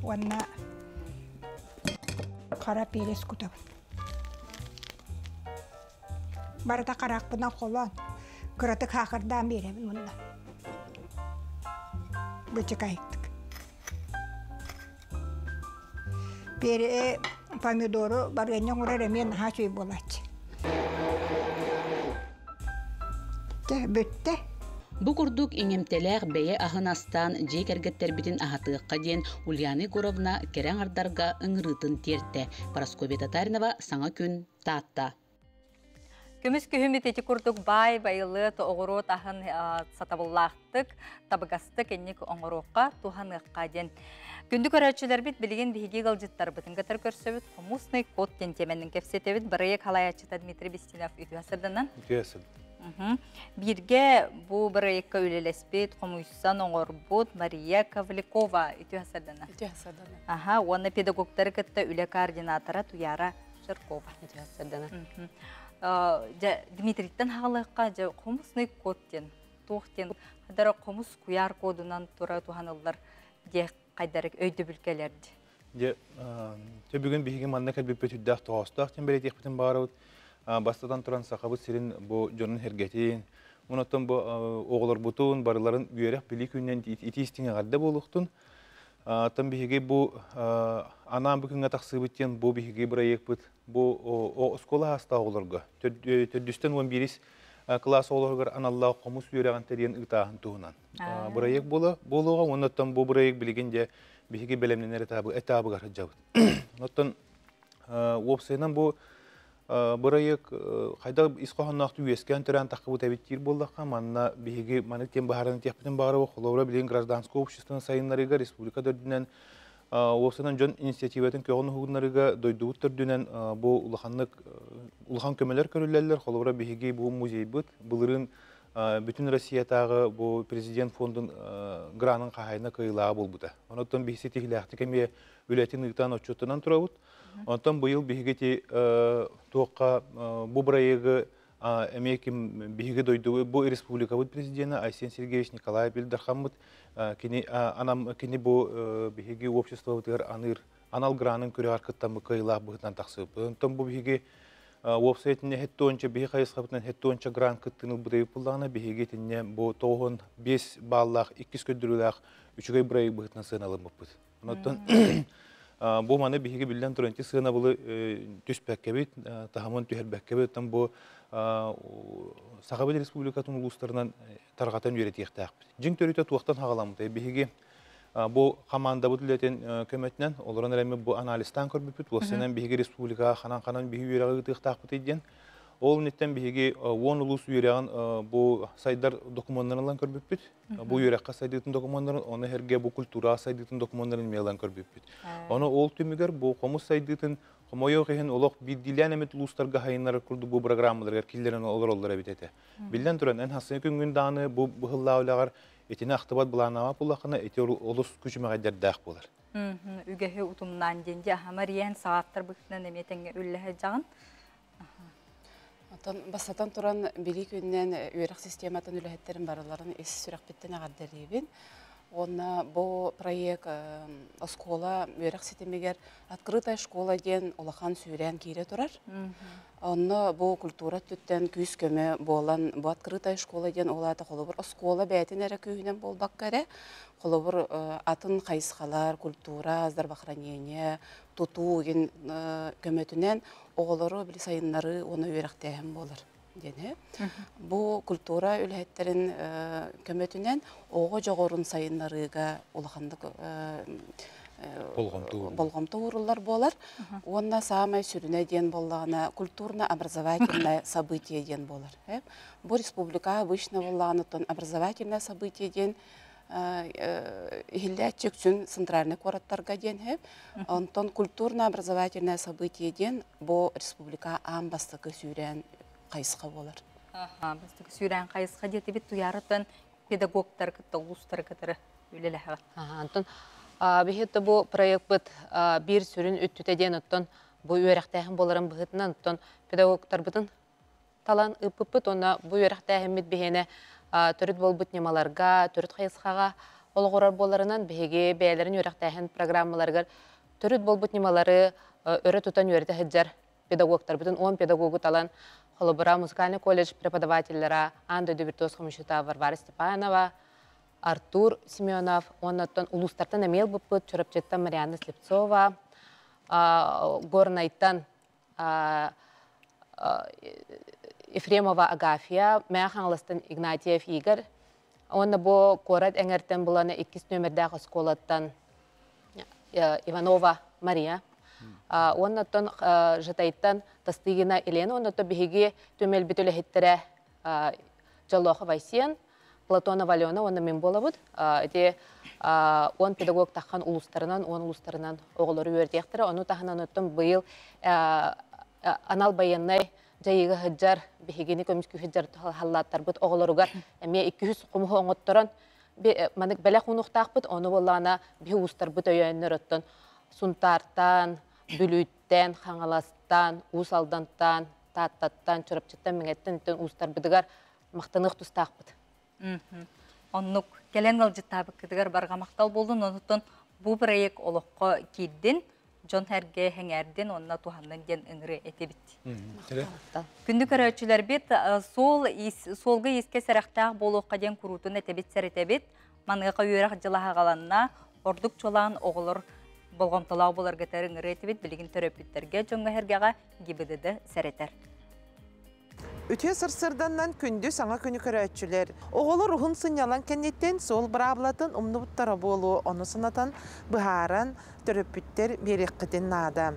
Уонна хара перец кутабын. Барыта харахпынан холоон, кыратык хаахырдаан биэрэбин мунна. Бычыкайыктык. Пере помидору барыанньа оҥорор эмиэ наһаа үчүгэй буолааччы. Бүттэ. Бу курдук иҥэмтэлээх бэйэ аһын астаан дьиэ кэргэттэрбитин аһатыахха диэн Ульяна Егоровна кэрэ аҥардарга ыҥырыытын тиэртэ. Парасковья Татаринова «Саҥа күн» Таатта. Көмүс күһүмүт ити курдук баай байылыат оҕуруот аһын сатабыллаахтык, табыгастык инник оҥоруохха, туһаныахха диэн. Күндү көрөөччүлэрбит билигин биһиги ыалдьыттарбытын кытары көрсөбүт. Хомусный код диэн тиэмэнин кэпсэтэбит. Бырайыак халайааччыта Дмитрий Бестинов үтүө сырданан. Үтүө сырданан. Бииргэ бу бырайыакка үлэлэспит, хомуйсан оҥорбут Мария Ковлекова үтүө сырданан. Үтүө сырданан. Аха, уонна педагогтары кытта үлэ координатора Туяра Жиркова. Дьэ, Дмитрийтэн хаалыахха, дьэ, хомусный код диэн, туох диэн, хадара хомус куйаар кодунан тура туһаныллар диэх хайдарык өйдөбүл кэлэрди. Дьэ, бүгүн биһиги манна кэлбиппит үрдээх тоҕоостоох диэн бэлиэтиэхпитин баҕарабыт. Бастатан туран сахабыт сирин бу дьонун сэргэтин, онон бу оҕолорбутун барыларын үөрэх билии күнүнэн итии истиҥ эҕэрдэ буолуохтун. Оттон биһиги бу анаан бу күҥҥэ тахсыыбыт диэн бу биһиги бырайыакпыт бу оскуола аастаах оҕолорго төрдүстэн уон биирис кылаас оҕолоругар аналлаах хомус үөрэҕин тэрийэн ыытааһын туһунан бырайыак буола буолуоҕа уонна оттон бу бырайыак билигин дьэ биһиги бэлэмнэнэр этабыгар сылдьабыт. Оттон уопсайынан бу бырайыак хайдах ис хоһоонноохтук үөскээн төрөөн таххыбыт эбит диир буоллахха, манна биһиги маннык диэн баһаараны тиэхпитин баҕарабыт. Холобура, билигин гражданское обществоны сайыннарыыга республика төрдүнэн уопсайынан дьон инициативатын көҕүн уһугуннарыыга дойдубут төрдүнэн бу улаханнык улахан көмөлөр көрүллэллэр. Холобура, биһиги бу музейбыт былырыын бүтүн Россиятааҕы бу президент фондун гранын хаһаайына кыайыылааҕа буолбута. Онон биһиги ситиһиилээхтик эмиэ үлэтин ыытан отчуоттанан турабыт. Онтон быйыл биһиги ити туохха бу бырайыагы эмиэ ким биһиги дойду бу республикабыт президена Айсен Сергеевич Николаев Илдархаммыт кини анам кини бу биһиги обществобытыгар аныыр анал гранын күрэҕэр кыттаммыт кыайыылаах быһыытынан тахсыбыппыт. Онтон бу биһиги уопсай итиннэ хеттуонча биһи хайысхабытынан хеттуонча грант кыттыыны ылбыт буллаҕына биһиги итиннэ бу 95 бааллаах иккис көрдөрүүлээх үчүгэй бырайыак быһыытынан сыаналыммыппыт. Онтон бу маны биһиги биллэн туран ити сыанабылы түспэккэбит, таһымын түһэрбэккэбит, оттон бу Сахабыт Республикатын улуустарынан тарҕатан үөрэтиэхтээхпит. Дьиҥ төрүтэ туохтан хаҕаламмытай? Биһиги бу хамаандабыт үлэтин көмөтүнэн олорон эрэммит бу анализтаан көрбүппүт. Уопсайынан биһиги республикаҕа ханан-ханан биһи үөрэҕи ыытыахтаахпытый диэн. Ол ниттен биһиги уон улус үөрэҕин бу сайдар докумуоннарын ылан көрбүппүт. Бу үөрэххэ сайдыытын докумуоннарын, оны herге бу культура сайдыытын докумуоннарын мелан көрбүппүт. Оны ол түмүгэр бу хомус сайдыытын хомойуох иһин олох биирдиилээн эмит улуустарга хайыннары курдук бу программаларыгар киллэрэн олороллор эбит этэ. Биллэн туран, эн хасын күнгүн дааны бу быһыллаа үлэҕэр итини ахтыбат былааннаабат буллахына ити олус күчүмэҕэйдэрдээх буолар. Үгэһи утумнаан диэн дьэ Мариян саҕаттар быһытынан эмиэ тэҥҥэ үллэһэ дьаҕын. Отон бастатан туран били күннэн үөрэх систематын үлэһиттерин барыларын ис сүрэхпиттэн эҕэрдэлиибин. Уонна бу проект оскуола үөрэх ситимигэр открытая школа диэн улахан сүүрээн киирэ турар. Онно бу культура өттүттэн күүс көмө буолан бу открытая школа диэн улаата холобур оскуола бэйэтин эрэ күүһүнэн буолбакка эрэ холобур атын хайысхалар культура, здравоохранение, тутуу ген көмөтүнэн оҕолору били сайыннары уонна үөрэхтээһин буолар диэн. Бу культура үлэһиттерин көмөтүнэн оҕо дьоҕорун сайыннарыыга улаханнык болҕомто ууруллар буолар. Уонна саамай сүрүнэ диэн буоллаҕына культурно-образовательное событие диэн буолар. Бу республика обычно буоллаҕына образовательное событие диэн иһиллээччи үксүн центральный куораттарга диэн хэп. Онтон культурно-образовательное событие диэн бу республика аан бастакы сүүрээн хайысха буолар. Бастакы сүүрээн хайысха диэтибит туярытан педагогтар кытта улуустар кытары үлэлэһэ. Антон биһи бу проектпыт биир сүрүн үттүтэ диэн оттон бу үөрэхтээһин буоларын быһытынан оттон педагогтарбытын талан ыппыппыт онно бу үөрэхтээһиммит биһиэнэ төрүт болбут ньымаларга, төрүт хайысхаҕа олоҕурар буоларынан биһиги бэйэлэрин үөрэхтээһин программаларыгар төрүт болбут ньымалары өрө тутан үөрэтэ сылдьар педагогтарбытын 10 педагогу талан холобура музыкальный колледж преподавателлера аан дойду виртуоз хомусчута Варвара Степанова, Артур Семенов, оннотон улуустартан эмиэл быппыт Чурапчыттан Марианна Слепцова, Горнайтан Ефремова Агафья, Мэханластан Игнатьев Игорь, онна бу куорат эҥэртэн булана иккис нөмердээх оскуолаттан Иванова Мария, оннотон Жатайттан Тастыгина Елена, оннотон биһиги түмэлбит үлэһиттэрэ Жолохов Айсен, Платонова Алена, онна мен болабыт. Ити он педагог тахан улустарынан, он улустарынан оҕолору үөрдиэхтэрэ. Ону таһынан оттон быйыл анал байыаннай жайыга хыджар, биһигини көмүскү хыджар халлааттарбыт оҕолоругар эмиэ 200 хомуһу оҥотторон манык бэлэх унуктаахпыт, ону боллаана биһи уустарбыт өйөөннөр оттон Сунтаартан, Бүлүүттэн, Хаҥаластан, Уус Алдантан, Тааттаттан, Чурапчыттан, Мэҥэттэн уустарбытыгар мактаныах тустаахпыт. Оннук кэлэн ылдьыттаабыккытыгар барҕа махтал буоллун, онуттан бу проект олоххо киирдин, дьон хэргэ хэҥээрдин, онно туһаннын диэн ыҥыры этибит. Күндү көрөөччүлэрбит суолга искэ сэрэхтээх буолуохха диэн куруутун этебит сэрэтэбит. Маныаха үөрэх дьылаһаҕаланна, ордук чолаан оҕолор болҕомтолоох буоларга ыҥыры этибит, билигин төрөппүттэргэ дьоҥҥо хэргэҕэ ГИБДД сэрэтэр. Үтүө сырсырданнан күндү саҥа күнү көрөөччүлэр. Оҕолор уһун сынньалаҥ кэнниттэн суол быраабылатын умнубуттара буолуо, ону санатан быһааран төрөппүттэр биэриэххитин наада.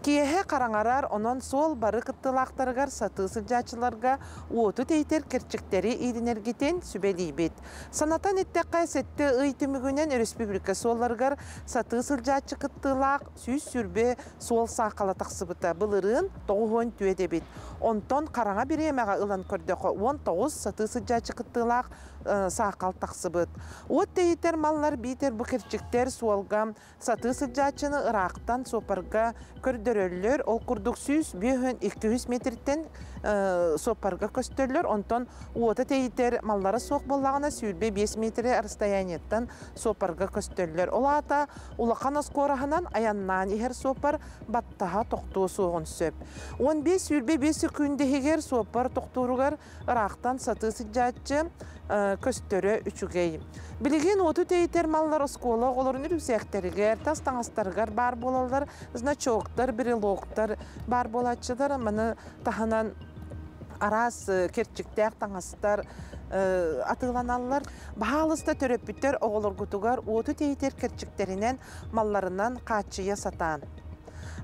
Киэһэ хараҥарар, онон суол бары кыттыылаахтарыгар сатыы сылдьааччыларга уоту тэйтэр кэрчиктэри иитинэргитин сүбэлиибит. Санатан иттэххэ сэттэ ый түмүгүнэн республика суолларыгар сатыы сылдьааччы кыттыылаах 120 суол саахала тахсыбыта былырыын 94 эбит. Онтон хараҥа бириэмэҕэ ылан көрдөхө 19 сатыы сылдьааччы кыттыылаах саахал тахсыбыт. Уот тэйитэр маллар биитэр бу кэрчиктэр суолга сатыы сылдьааччыны ыраахтан суоппарга көрдөрөллөр, ол курдук 100-200 метртэн суоппарга көстөллөр, онтон уота тэйитэр маллара суох буоллаҕына 25 метр расстояниеттан суоппарга көстөллөр. Ол аата улахан оскуораһынан аяннаан иһэр суоппар баттаһа тохтуо суоҕун сөп. 15-25 күндэһигэр суоппар тохтууругар ыраахтан сатыы сылдьааччы көстөрө үчүгэй. Билигин уоту тэйтэр маллар оскуола оҕолорун үрүксээхтэригэр, тас таҥастарыгар баар буолаллар, значоктар, брелоктар баар буолааччылар, маны таһынан араас кэрчиктээх таҥастар атыыланаллар. Баһаалыста төрөппүттэр оҕолоргутугар уоту тэйтэр кэрчиктэринэн малларынан хааччыйа сатаан.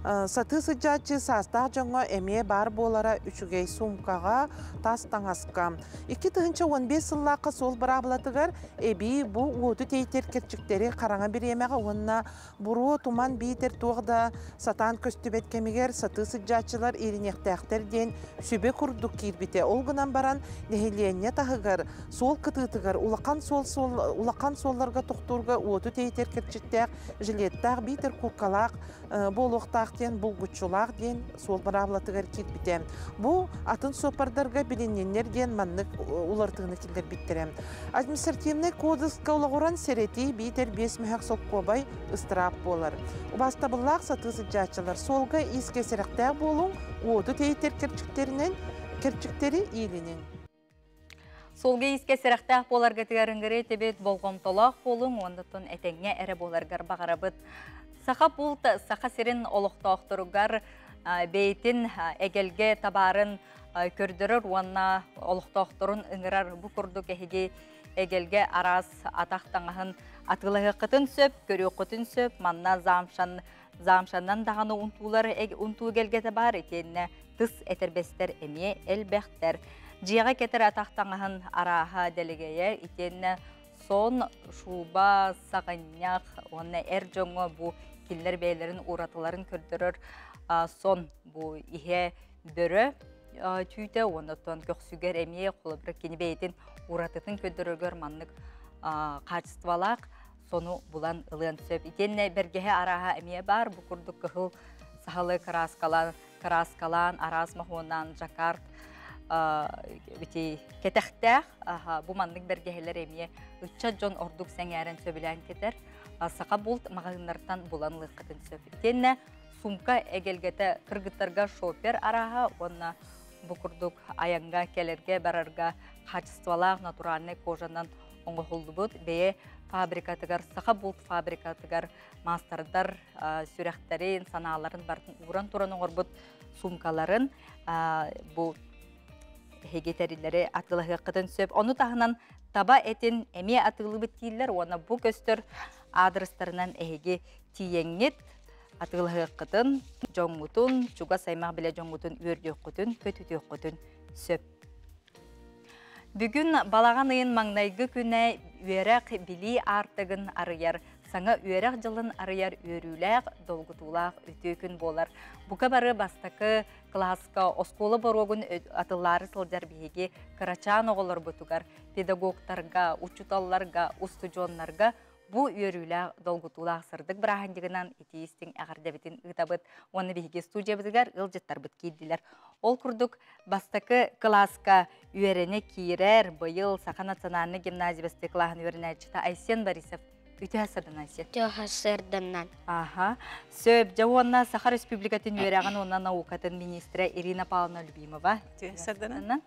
Сатыы сылдьааччы саастаах дьоҥҥо эмиэ баар буолара үчүгэй суумкаҕа, тас таҥаска. 2015 сыллаахха суол быраабылатыгар эбии бу уоту тэйтэр кэрчиктэри хараҥа бириэмэҕэ уонна буруо, туман биитэр туох да сатаан көстүбэт кэмигэр сатыы сылдьааччылар ириниэхтээхтэр диэн сүбэ курдук киирбитэ. Ол гынан баран нэһилиэнньэ таһыгар, суол кытыытыгар улахан суол, улахан суолларга тохтуурга уоту тэйтэр кэрчиктээх жилеттаах биитэр куркалаах буолуохтаах диэн булгуччулаах диэн суол быраабылатыгар киирбитэ. Бу атын суоппардарга билинниннэр диэн маннык уларытыыны киллэрбиттэрэ. Административнай кодекска олоҕуран сэрэтии биитэр 5 мөһөх солкуобай ыстыраап буолар. Убаастабыллаах сатыы сылдьааччылар суолга иискэ сэрэхтээх буолуҥ, уоту тэйитэр кэрчиктэринэн кэрчиктэри иилиниҥ. Суолга иискэ сэрэхтээх буоларгытыгар ыҥырыы этибит, болҕомтолоох буолуҥ уонна этэҥҥэ эрэ буоларгар баҕарабыт. Саха пулт Саха сирин олохтоохторугар бэйэтин эгэлгэ табаарын көрдөрөр уонна олохтоохторун ыҥырар. Бу курдук эһиги эгэлгэ араас атах таҥаһын атыылаһыаххытын сөп, көрүөххүтүн сөп. Манна замшан замшаннан даҕаны унтуулар унтуу гэлгэтэ баар итиэннэ тыс этэрбэстэр эмиэ элбэхтэр. Дьиэҕэ кэтэр атах таҥаһын арааһа дэлэгэйэ итиэннэ сон, шуба, саҕынньах уонна эр дьоҥҥо бу кинилэр бэйэлэрин уратыларын көрдөрөр сон бу иһэ бөрө түүтэ уонна оттон көхсүгэр эмиэ холобура кини бэйэтин уратытын көрдөрөргөр маннык качестволаах сону булан ылыан сөп. Итиэннэ бэргэһэ арааһа эмиэ баар бу курдук кыһыл сахалы кырааскалаан, кырааскалаан араас моһуоннаан жаккард ити кэтэхтээх бу маннык бэргэһэлэр эмиэ ыччат дьон ордук сэҥээрэн сөбүлээн кэтэр саха булт маҕаһыыннартан булан ылыаххытын сөп. Итиэннэ сумка эгэлгэтэ кыргыттарга шопер арааһа уонна бу курдук айанга кэлэргэ барарга качестволаах натуральный кожанан оҥоһуллубут бэйэ фабрикатыгар саха булт фабрикатыгар маастардар сүрэхтэрин санааларын бартын ууран туран оҥорбут сумкаларын бу эһиги тэриллэри атыылаһыаххытын сөп. Ону таһынан таба этин эмиэ атыылыыбыт дииллэр уонна бу көстөр аадырыстарынан эһиги тиийэҥҥит атыылаһыаххытын, дьоҥҥутун, чугас аймах билэ дьоҥҥутун үөрдүөххүтүн, көтүтүөххүтүн сөп. Бүгүн балаҕан ыйын маҥнайгы күнэ үөрэх билии аартыгын арыйар, саҥа үөрэх дьылын арыйар үөрүүлээх, долгутуулаах үтүө күн буолар. Бука бары бастакы кылааска оскуола боруогун атыллаары сылдьар биһиги кырачаан оҕолорбутугар, педагогтарга, учууталларга, устудьуоннарга бу үөрүүлээх, долгутуулаах сырдык бырааһынньыгынан итии истиҥ эҕэрдэбитин ыытабыт. Уонна биһиги студиябытыгар ыалдьыттарбыт киирдилэр. Ол курдук бастакы кылааска үөрэнэ киирэр быйыл Саха национальнай гимназия бастакы кылааһын үөрэнээччитэ Айсен Борисов. Үтүө сырданан Айсен. Үтүө сырданан. Аха. Сөп, дьэ уонна Саха Республикатын үөрэҕин уонна наукатын министрэ Ирина Павловна Любимова. Үтүө сырданан.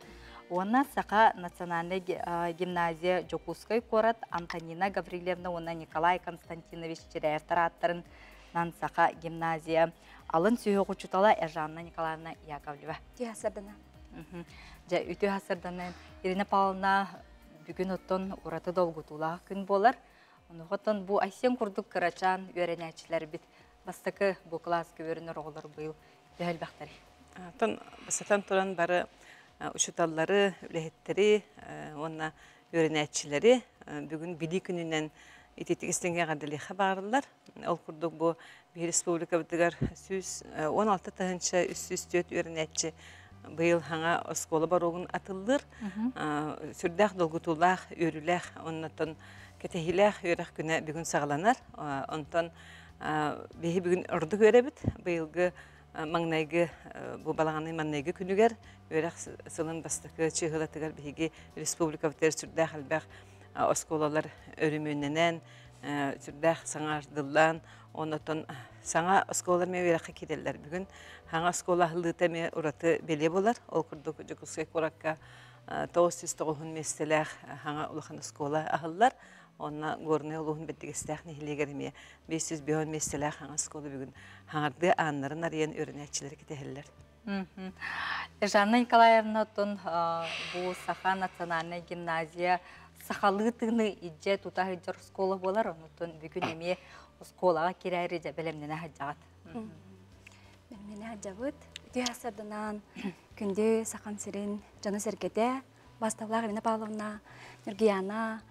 Уонна Саха национальнай гимназия Дьокуускай куорат Антонина Гаврильевна уонна Николай Константинович Чиряевтар ааттарынан Саха гимназия алын сүһүөх учуутала Жанна Николаевна Яковлева. Үтүө сырданан. Дьэ, үтүө сырданан. Ирина Павловна бүгүн оттон ураты долгутуулаах күн буолар. Онуоха бу Айсен курдук кырачаан үөрэнээччилэрбит бастакы бу кылааска үөрэнэр оҕолор быйыл төһө элбэхтэрий? Оттон бастатан туран бары учууталлары, үлэһиттэри уонна үөрэнээччилэри бүгүн билии күнүнэн ититик истиҥҥэ эҕэрдэлиэххэ баҕарыллар. Ол курдук бу биһи республикабытыгар 116 тыһыынча 304 үөрэнээччи быйыл хаҥа оскуола боруогун атыллыыр. Сүрдээх долгутуулаах, үөрүүлээх, оннотон кэтэһиилээх үөрэх күнэ бүгүн саҕаланар. Онтон биһи бүгүн ордук үөрэбит. Быйылгы маҥнайгы бу балаҕаны маннайгы күнүгэр үөрэх сылын бастакы чыыһылатыгар биһиги республикабытыгар сүрдээх элбэх оскуолалар өрүмүөннэнэн, сүрдээх саҥардыллан, оннотон саҥа оскуолалар эмиэ үөрэххэ киирэллэр. Бүгүн саҥа оскуола аһыллыыта эмиэ ураты бэлиэ буолар. Ол курдук Дьокуускай куоракка 909 миэстэлээх саҥа улахан оскуола аһыллар. Онно Горнай улууһун бэрдигэстээх нэһилиэгэр эмиэ 505 миэстэлээх саҥа оскуола бүгүн хаҥардыы ааннарын арыйан үөрэнээччилэр кэтэһэллэр. Жанна Николаевна оттон бу Саха национальнай гимназия сахалыы тыыны идже тута сылдьар оскуола буолар, онуттан бүгүн эмиэ оскуолаҕа кирээри дьэ бэлэмнэнэ сылдьаҕыт. Бэлэмнэнэ сылдьабыт. Үтүө сарданаан күндү Сахам сирин дьоно-сэргэтэ, Баставлаах Ирина Павловна, Ньургуяна,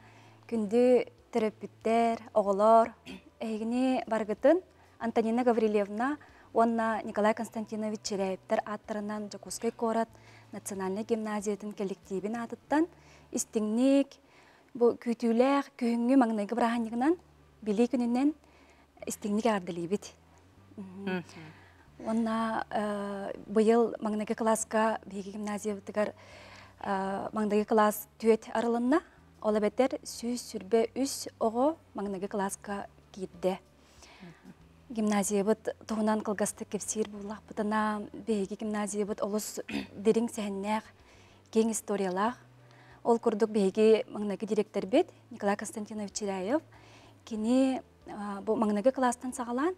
күндү төрөппүттэр, оҕолор, эһигини барыгытын Антонина Гаврильевна уонна Николай Константинович Чиряевтар ааттарынан Дьокуускай куорат национальнай гимназиятын кэлликтиибин аатыттан истиҥник, бу күүтүүлээх күһүҥҥү маҥнайгы бырааһынньыгынан, Билии күнүнэн истиҥник эҕэрдэлиибит. Уонна быйыл маҥнайгы кылааска биһиги гимназиябытыгар маҥнайгы кылаас түөт арылынна. Ол эбэтэр 123 оҕо маҥнайгы кылааска киирдэ. Гимназиябыт туһунан кылгастык кэпсиир буоллахпытына, биһиги гимназиябыт олус дириҥ сэһэннээх, киэҥ историялаах. Ол курдук биһиги маҥнайгы директорбит Николай Константинович Чиряев кини бу маҥнайгы кылаастан саҕалаан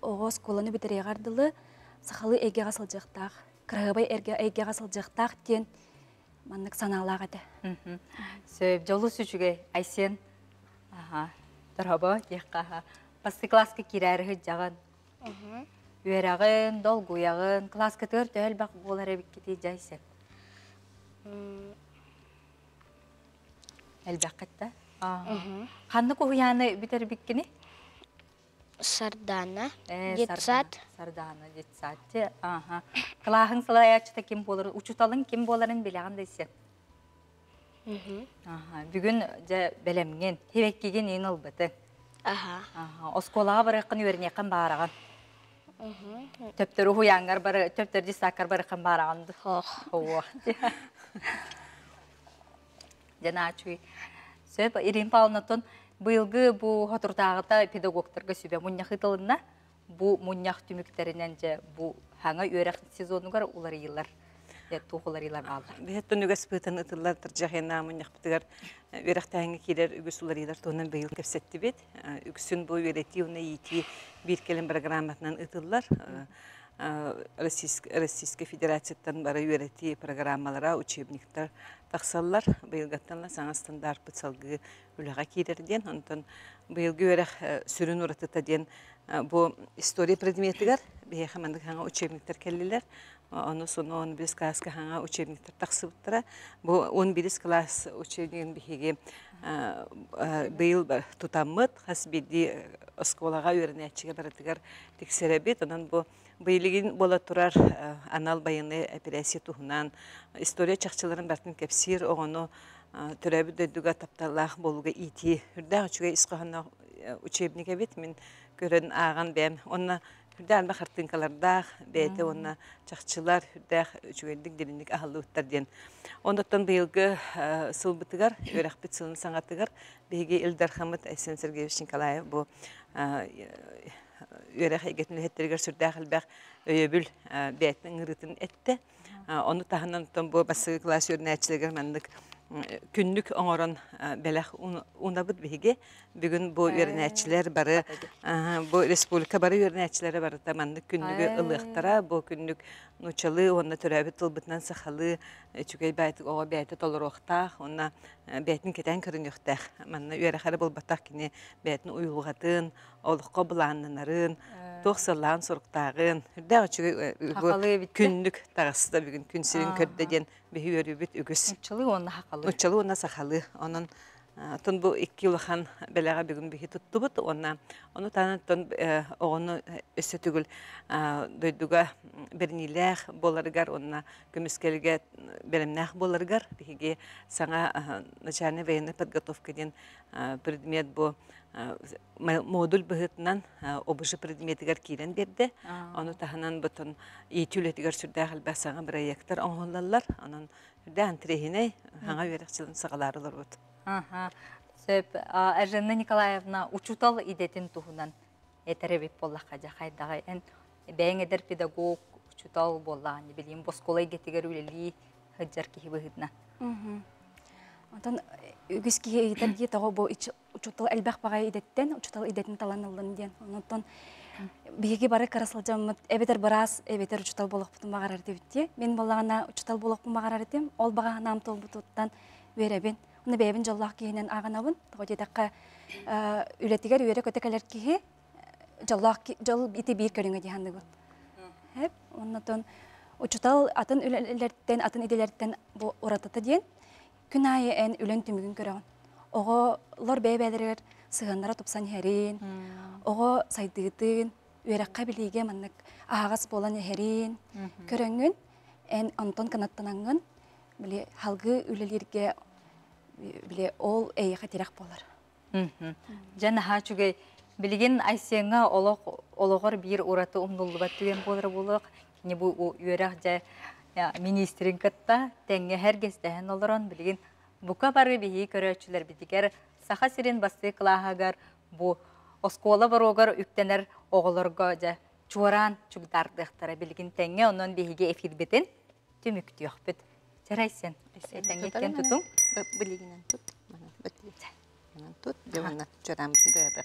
оҕо оскуоланы бүтэриэҕэр дылы сахалыы эйгэҕэ сылдьыахтаах, кыраһыабай эйгэҕэ сылдьыахтаах диэн маннык санаалаах этэ. Сөп, дьолус үчүгэй, Айсен. Аха, доробо диэххэ Бастакы класска киирээри сылдьаҕын. Үөрэҕин, долгуйаҕын, класскытыгар төһө элбэх буолар эбиккитий дьэ, Айсен? Элбэххит да? Ханнык уһуйааны бүтэрбиккини? Сардана. Детсад. Сардана детсад. Аха. Кылааһыҥ салайааччыта ким буолар? Учуталыҥ ким буоларын билэҕин да иссе? Аха. Бүгүн дьэ бэлэмҥин, хибэккигин иин ылбытыҥ. Аха. Аха. Оскуолаҕа барыаххын үөрэниэххин баараҕын. Төптөрү уһуйааҥҥар бары, төптөрү детсадкар барыаххын баараҕын. Ох. Ох. Дьанаачуй. Сөп, Ирина Павловнаттан быйылгы бу соторутааҕыта педагогтарга сүбэ мунньах ыытылынна. Бу мунньах түмүктэринэн дьэ бу хаҥа үөрэх сезонугар уларыйыылар туох уларыйыылар бааллар? Биһиттэн үгэс быһыытынан ытыллар Тырдьахина мунньахпытыгар үөрэхтээһиҥҥэ киирэр үгүс уларыйыылар туһунан быйыл кэпсэттибит. Үксүн бу үөрэтии уонна иитии биир кэлим программатынан ыытыллар. Российскай Федерацияттан бары үөрэтии программалара, учебниктар тахсаллар. Быйылгаттан саҥа стандартпыт салгыы үлэҕэ киирэр диэн. Онтон быйылгы үөрэх сүрүн уратыта диэн бу история предметигэр биһиэхэ маннык саҥа учебниктар кэллилэр. Ону сону 11 класска саҥа учебниктар тахсыбыттара. Бу 11 класс учебнигын биһиги быйыл тутаммыт хас биирдии оскуолаҕа үөрэнээччигэ барытыгар тиксэрэбит. Онон бу быйылыгын буола турар анал байыаннай эпэрээссийэ туһунан история чахчыларын барытын кэпсиир оҕону төрөөбүт дойдуга тапталлаах буолууга иитии үрдээх үчүгэй ис хоһоонноох учебник эбит. Мин көрөн ааҕан бэйэм уонна үрдээх элбэх хартыынкалардаах бэйэтэ уонна чахчылар үрдээх үчүгэйдик дириҥник аһыллыбыттар диэн. Онтон быйылгы сылбытыгар үөрэхпит сылын саҥатыгар биһиги Ил Дархаммыт Айсен Сергеевич Николаев бу үөрэх эйгэтин үлэһиттэригэр сүрдээх элбэх өйөбүл бэйэтин ыҥырыытын эттэ. Ону таһынан оттон бу бастакы кылаас үөрэнээччилэригэр маннык күннүк оҥорон бэлэх уунабыт биһиги. Бүгүн бу үөрэнээччилэр бары бу республика бары үөрэнээччилэрэ барыта маннык күннүгү ылыахтара. Бу күннүк нууччалыы уонна төрөөбүт тылбытынан сахалыы үчүгэй бэйэтик оҕо бэйэтэ толоруохтаах уонна бэйэтин кэтээн көрүнүөхтээх. Манна үөрэх эрэ буолбатах кини бэйэтин уйулҕатын, олоххо былааннанарын, туох сыллаан-соруктааҕын, үрдээх үчүгэй күннүк таҕыста бүгүн күн сирин көрдө диэн биһи үөрүүбүт үгүс. Нуччалыы уонна сахалыы. Нуччалыы уонна сахалыы. Онон тун бу икки улахан бэлэҕэ бүгүн биһи туттубут уонна ону таһынан оҕону өссө төгүл дойдуга бэриниилээх буоларыгар уонна көмүскэлгэ бэлэмнээх буоларыгар биһиги саҥа начальная военная подготовка диэн предмет бу модуль быһыытынан ОБЖ предметигэр киирэн биэрдэ. Ону таһынан бутун иитии үлэтигэр сүрдээх элбэх саҥа бырайыактар оҥоһуллаллар. Онон үрдээх интэриэһинэй саҥа үөрэх дьылын саҕалаары олорбут. Сөп. Ажена Николаевна учуутал идэтин туһунан этэр эбит буоллахха дьэ хайдаҕый эн бэйэҥ эдэр педагог учуутал буоллаҕын билигин оскуола эйгэтигэр үлэлии сылдьар киһи быһыытынан. Онтон үгүс киһи ыйытар дии тоҕо бу учуутал элбэх баҕайы идэттэн учуутал идэтин талан ыллын диэн. Онтон биһиги бары кыра сылдьаммыт эбэтэр быраас эбэтэр учуутал буолуохпутун баҕарар этибит дии. Мин буоллаҕына учуутал буолуохпун баҕарар этим. Ол баҕа санаам туолбутуттан үөрэбин. Уонна бэйэбин дьоллоох киһинэн ааҕынабын. Тоҕо диэтэххэ үлэтигэр үөрэ-көтө кэлэр киһи. Дьоллоох дьол ити биир көрүҥэ дии саныыбын. Хэп, оннотон учутал атын үлэлэртэн, атын идэлэртэн бу уратыта диэн күн аайы эн үлэн түмүгүн көрөҕүн. Оҕолор бэйэ-бэйэлэригэр сыһыаннара тупсан иһэрин, оҕо сайдыытын, үөрэххэ билиигэ маннык аһаҕас буолан иһэрин көрөҥҥүн, эн онтон кынаттанаҥҥын, били халгыы үлэлииргэ били ол эйиэхэ тирэх буолар. Дьэ наһаа үчүгэй. Билигин Айсеҥҥа олох олоҕор биир ураты умнуллубат түгэн буолара буолуох. Кини бу үөрэх дьэ министрин кытта тэҥҥэ сэргэстэһэн олорон билигин бука бары биһиги көрөөччүлэрбитигэр Саха сирин бастыы кылааһыгар бу оскуола боруогар үктэнэр оҕолорго дьэ чуораан чугдаардыахтара билигин тэҥҥэ онон биһиги эфирбитин түмүктүөхпүт. Чарайсен, этэҥҥиттэн тутуҥ. Билигинэн тут. Манан тут. Дьэ, манна чуораан быада.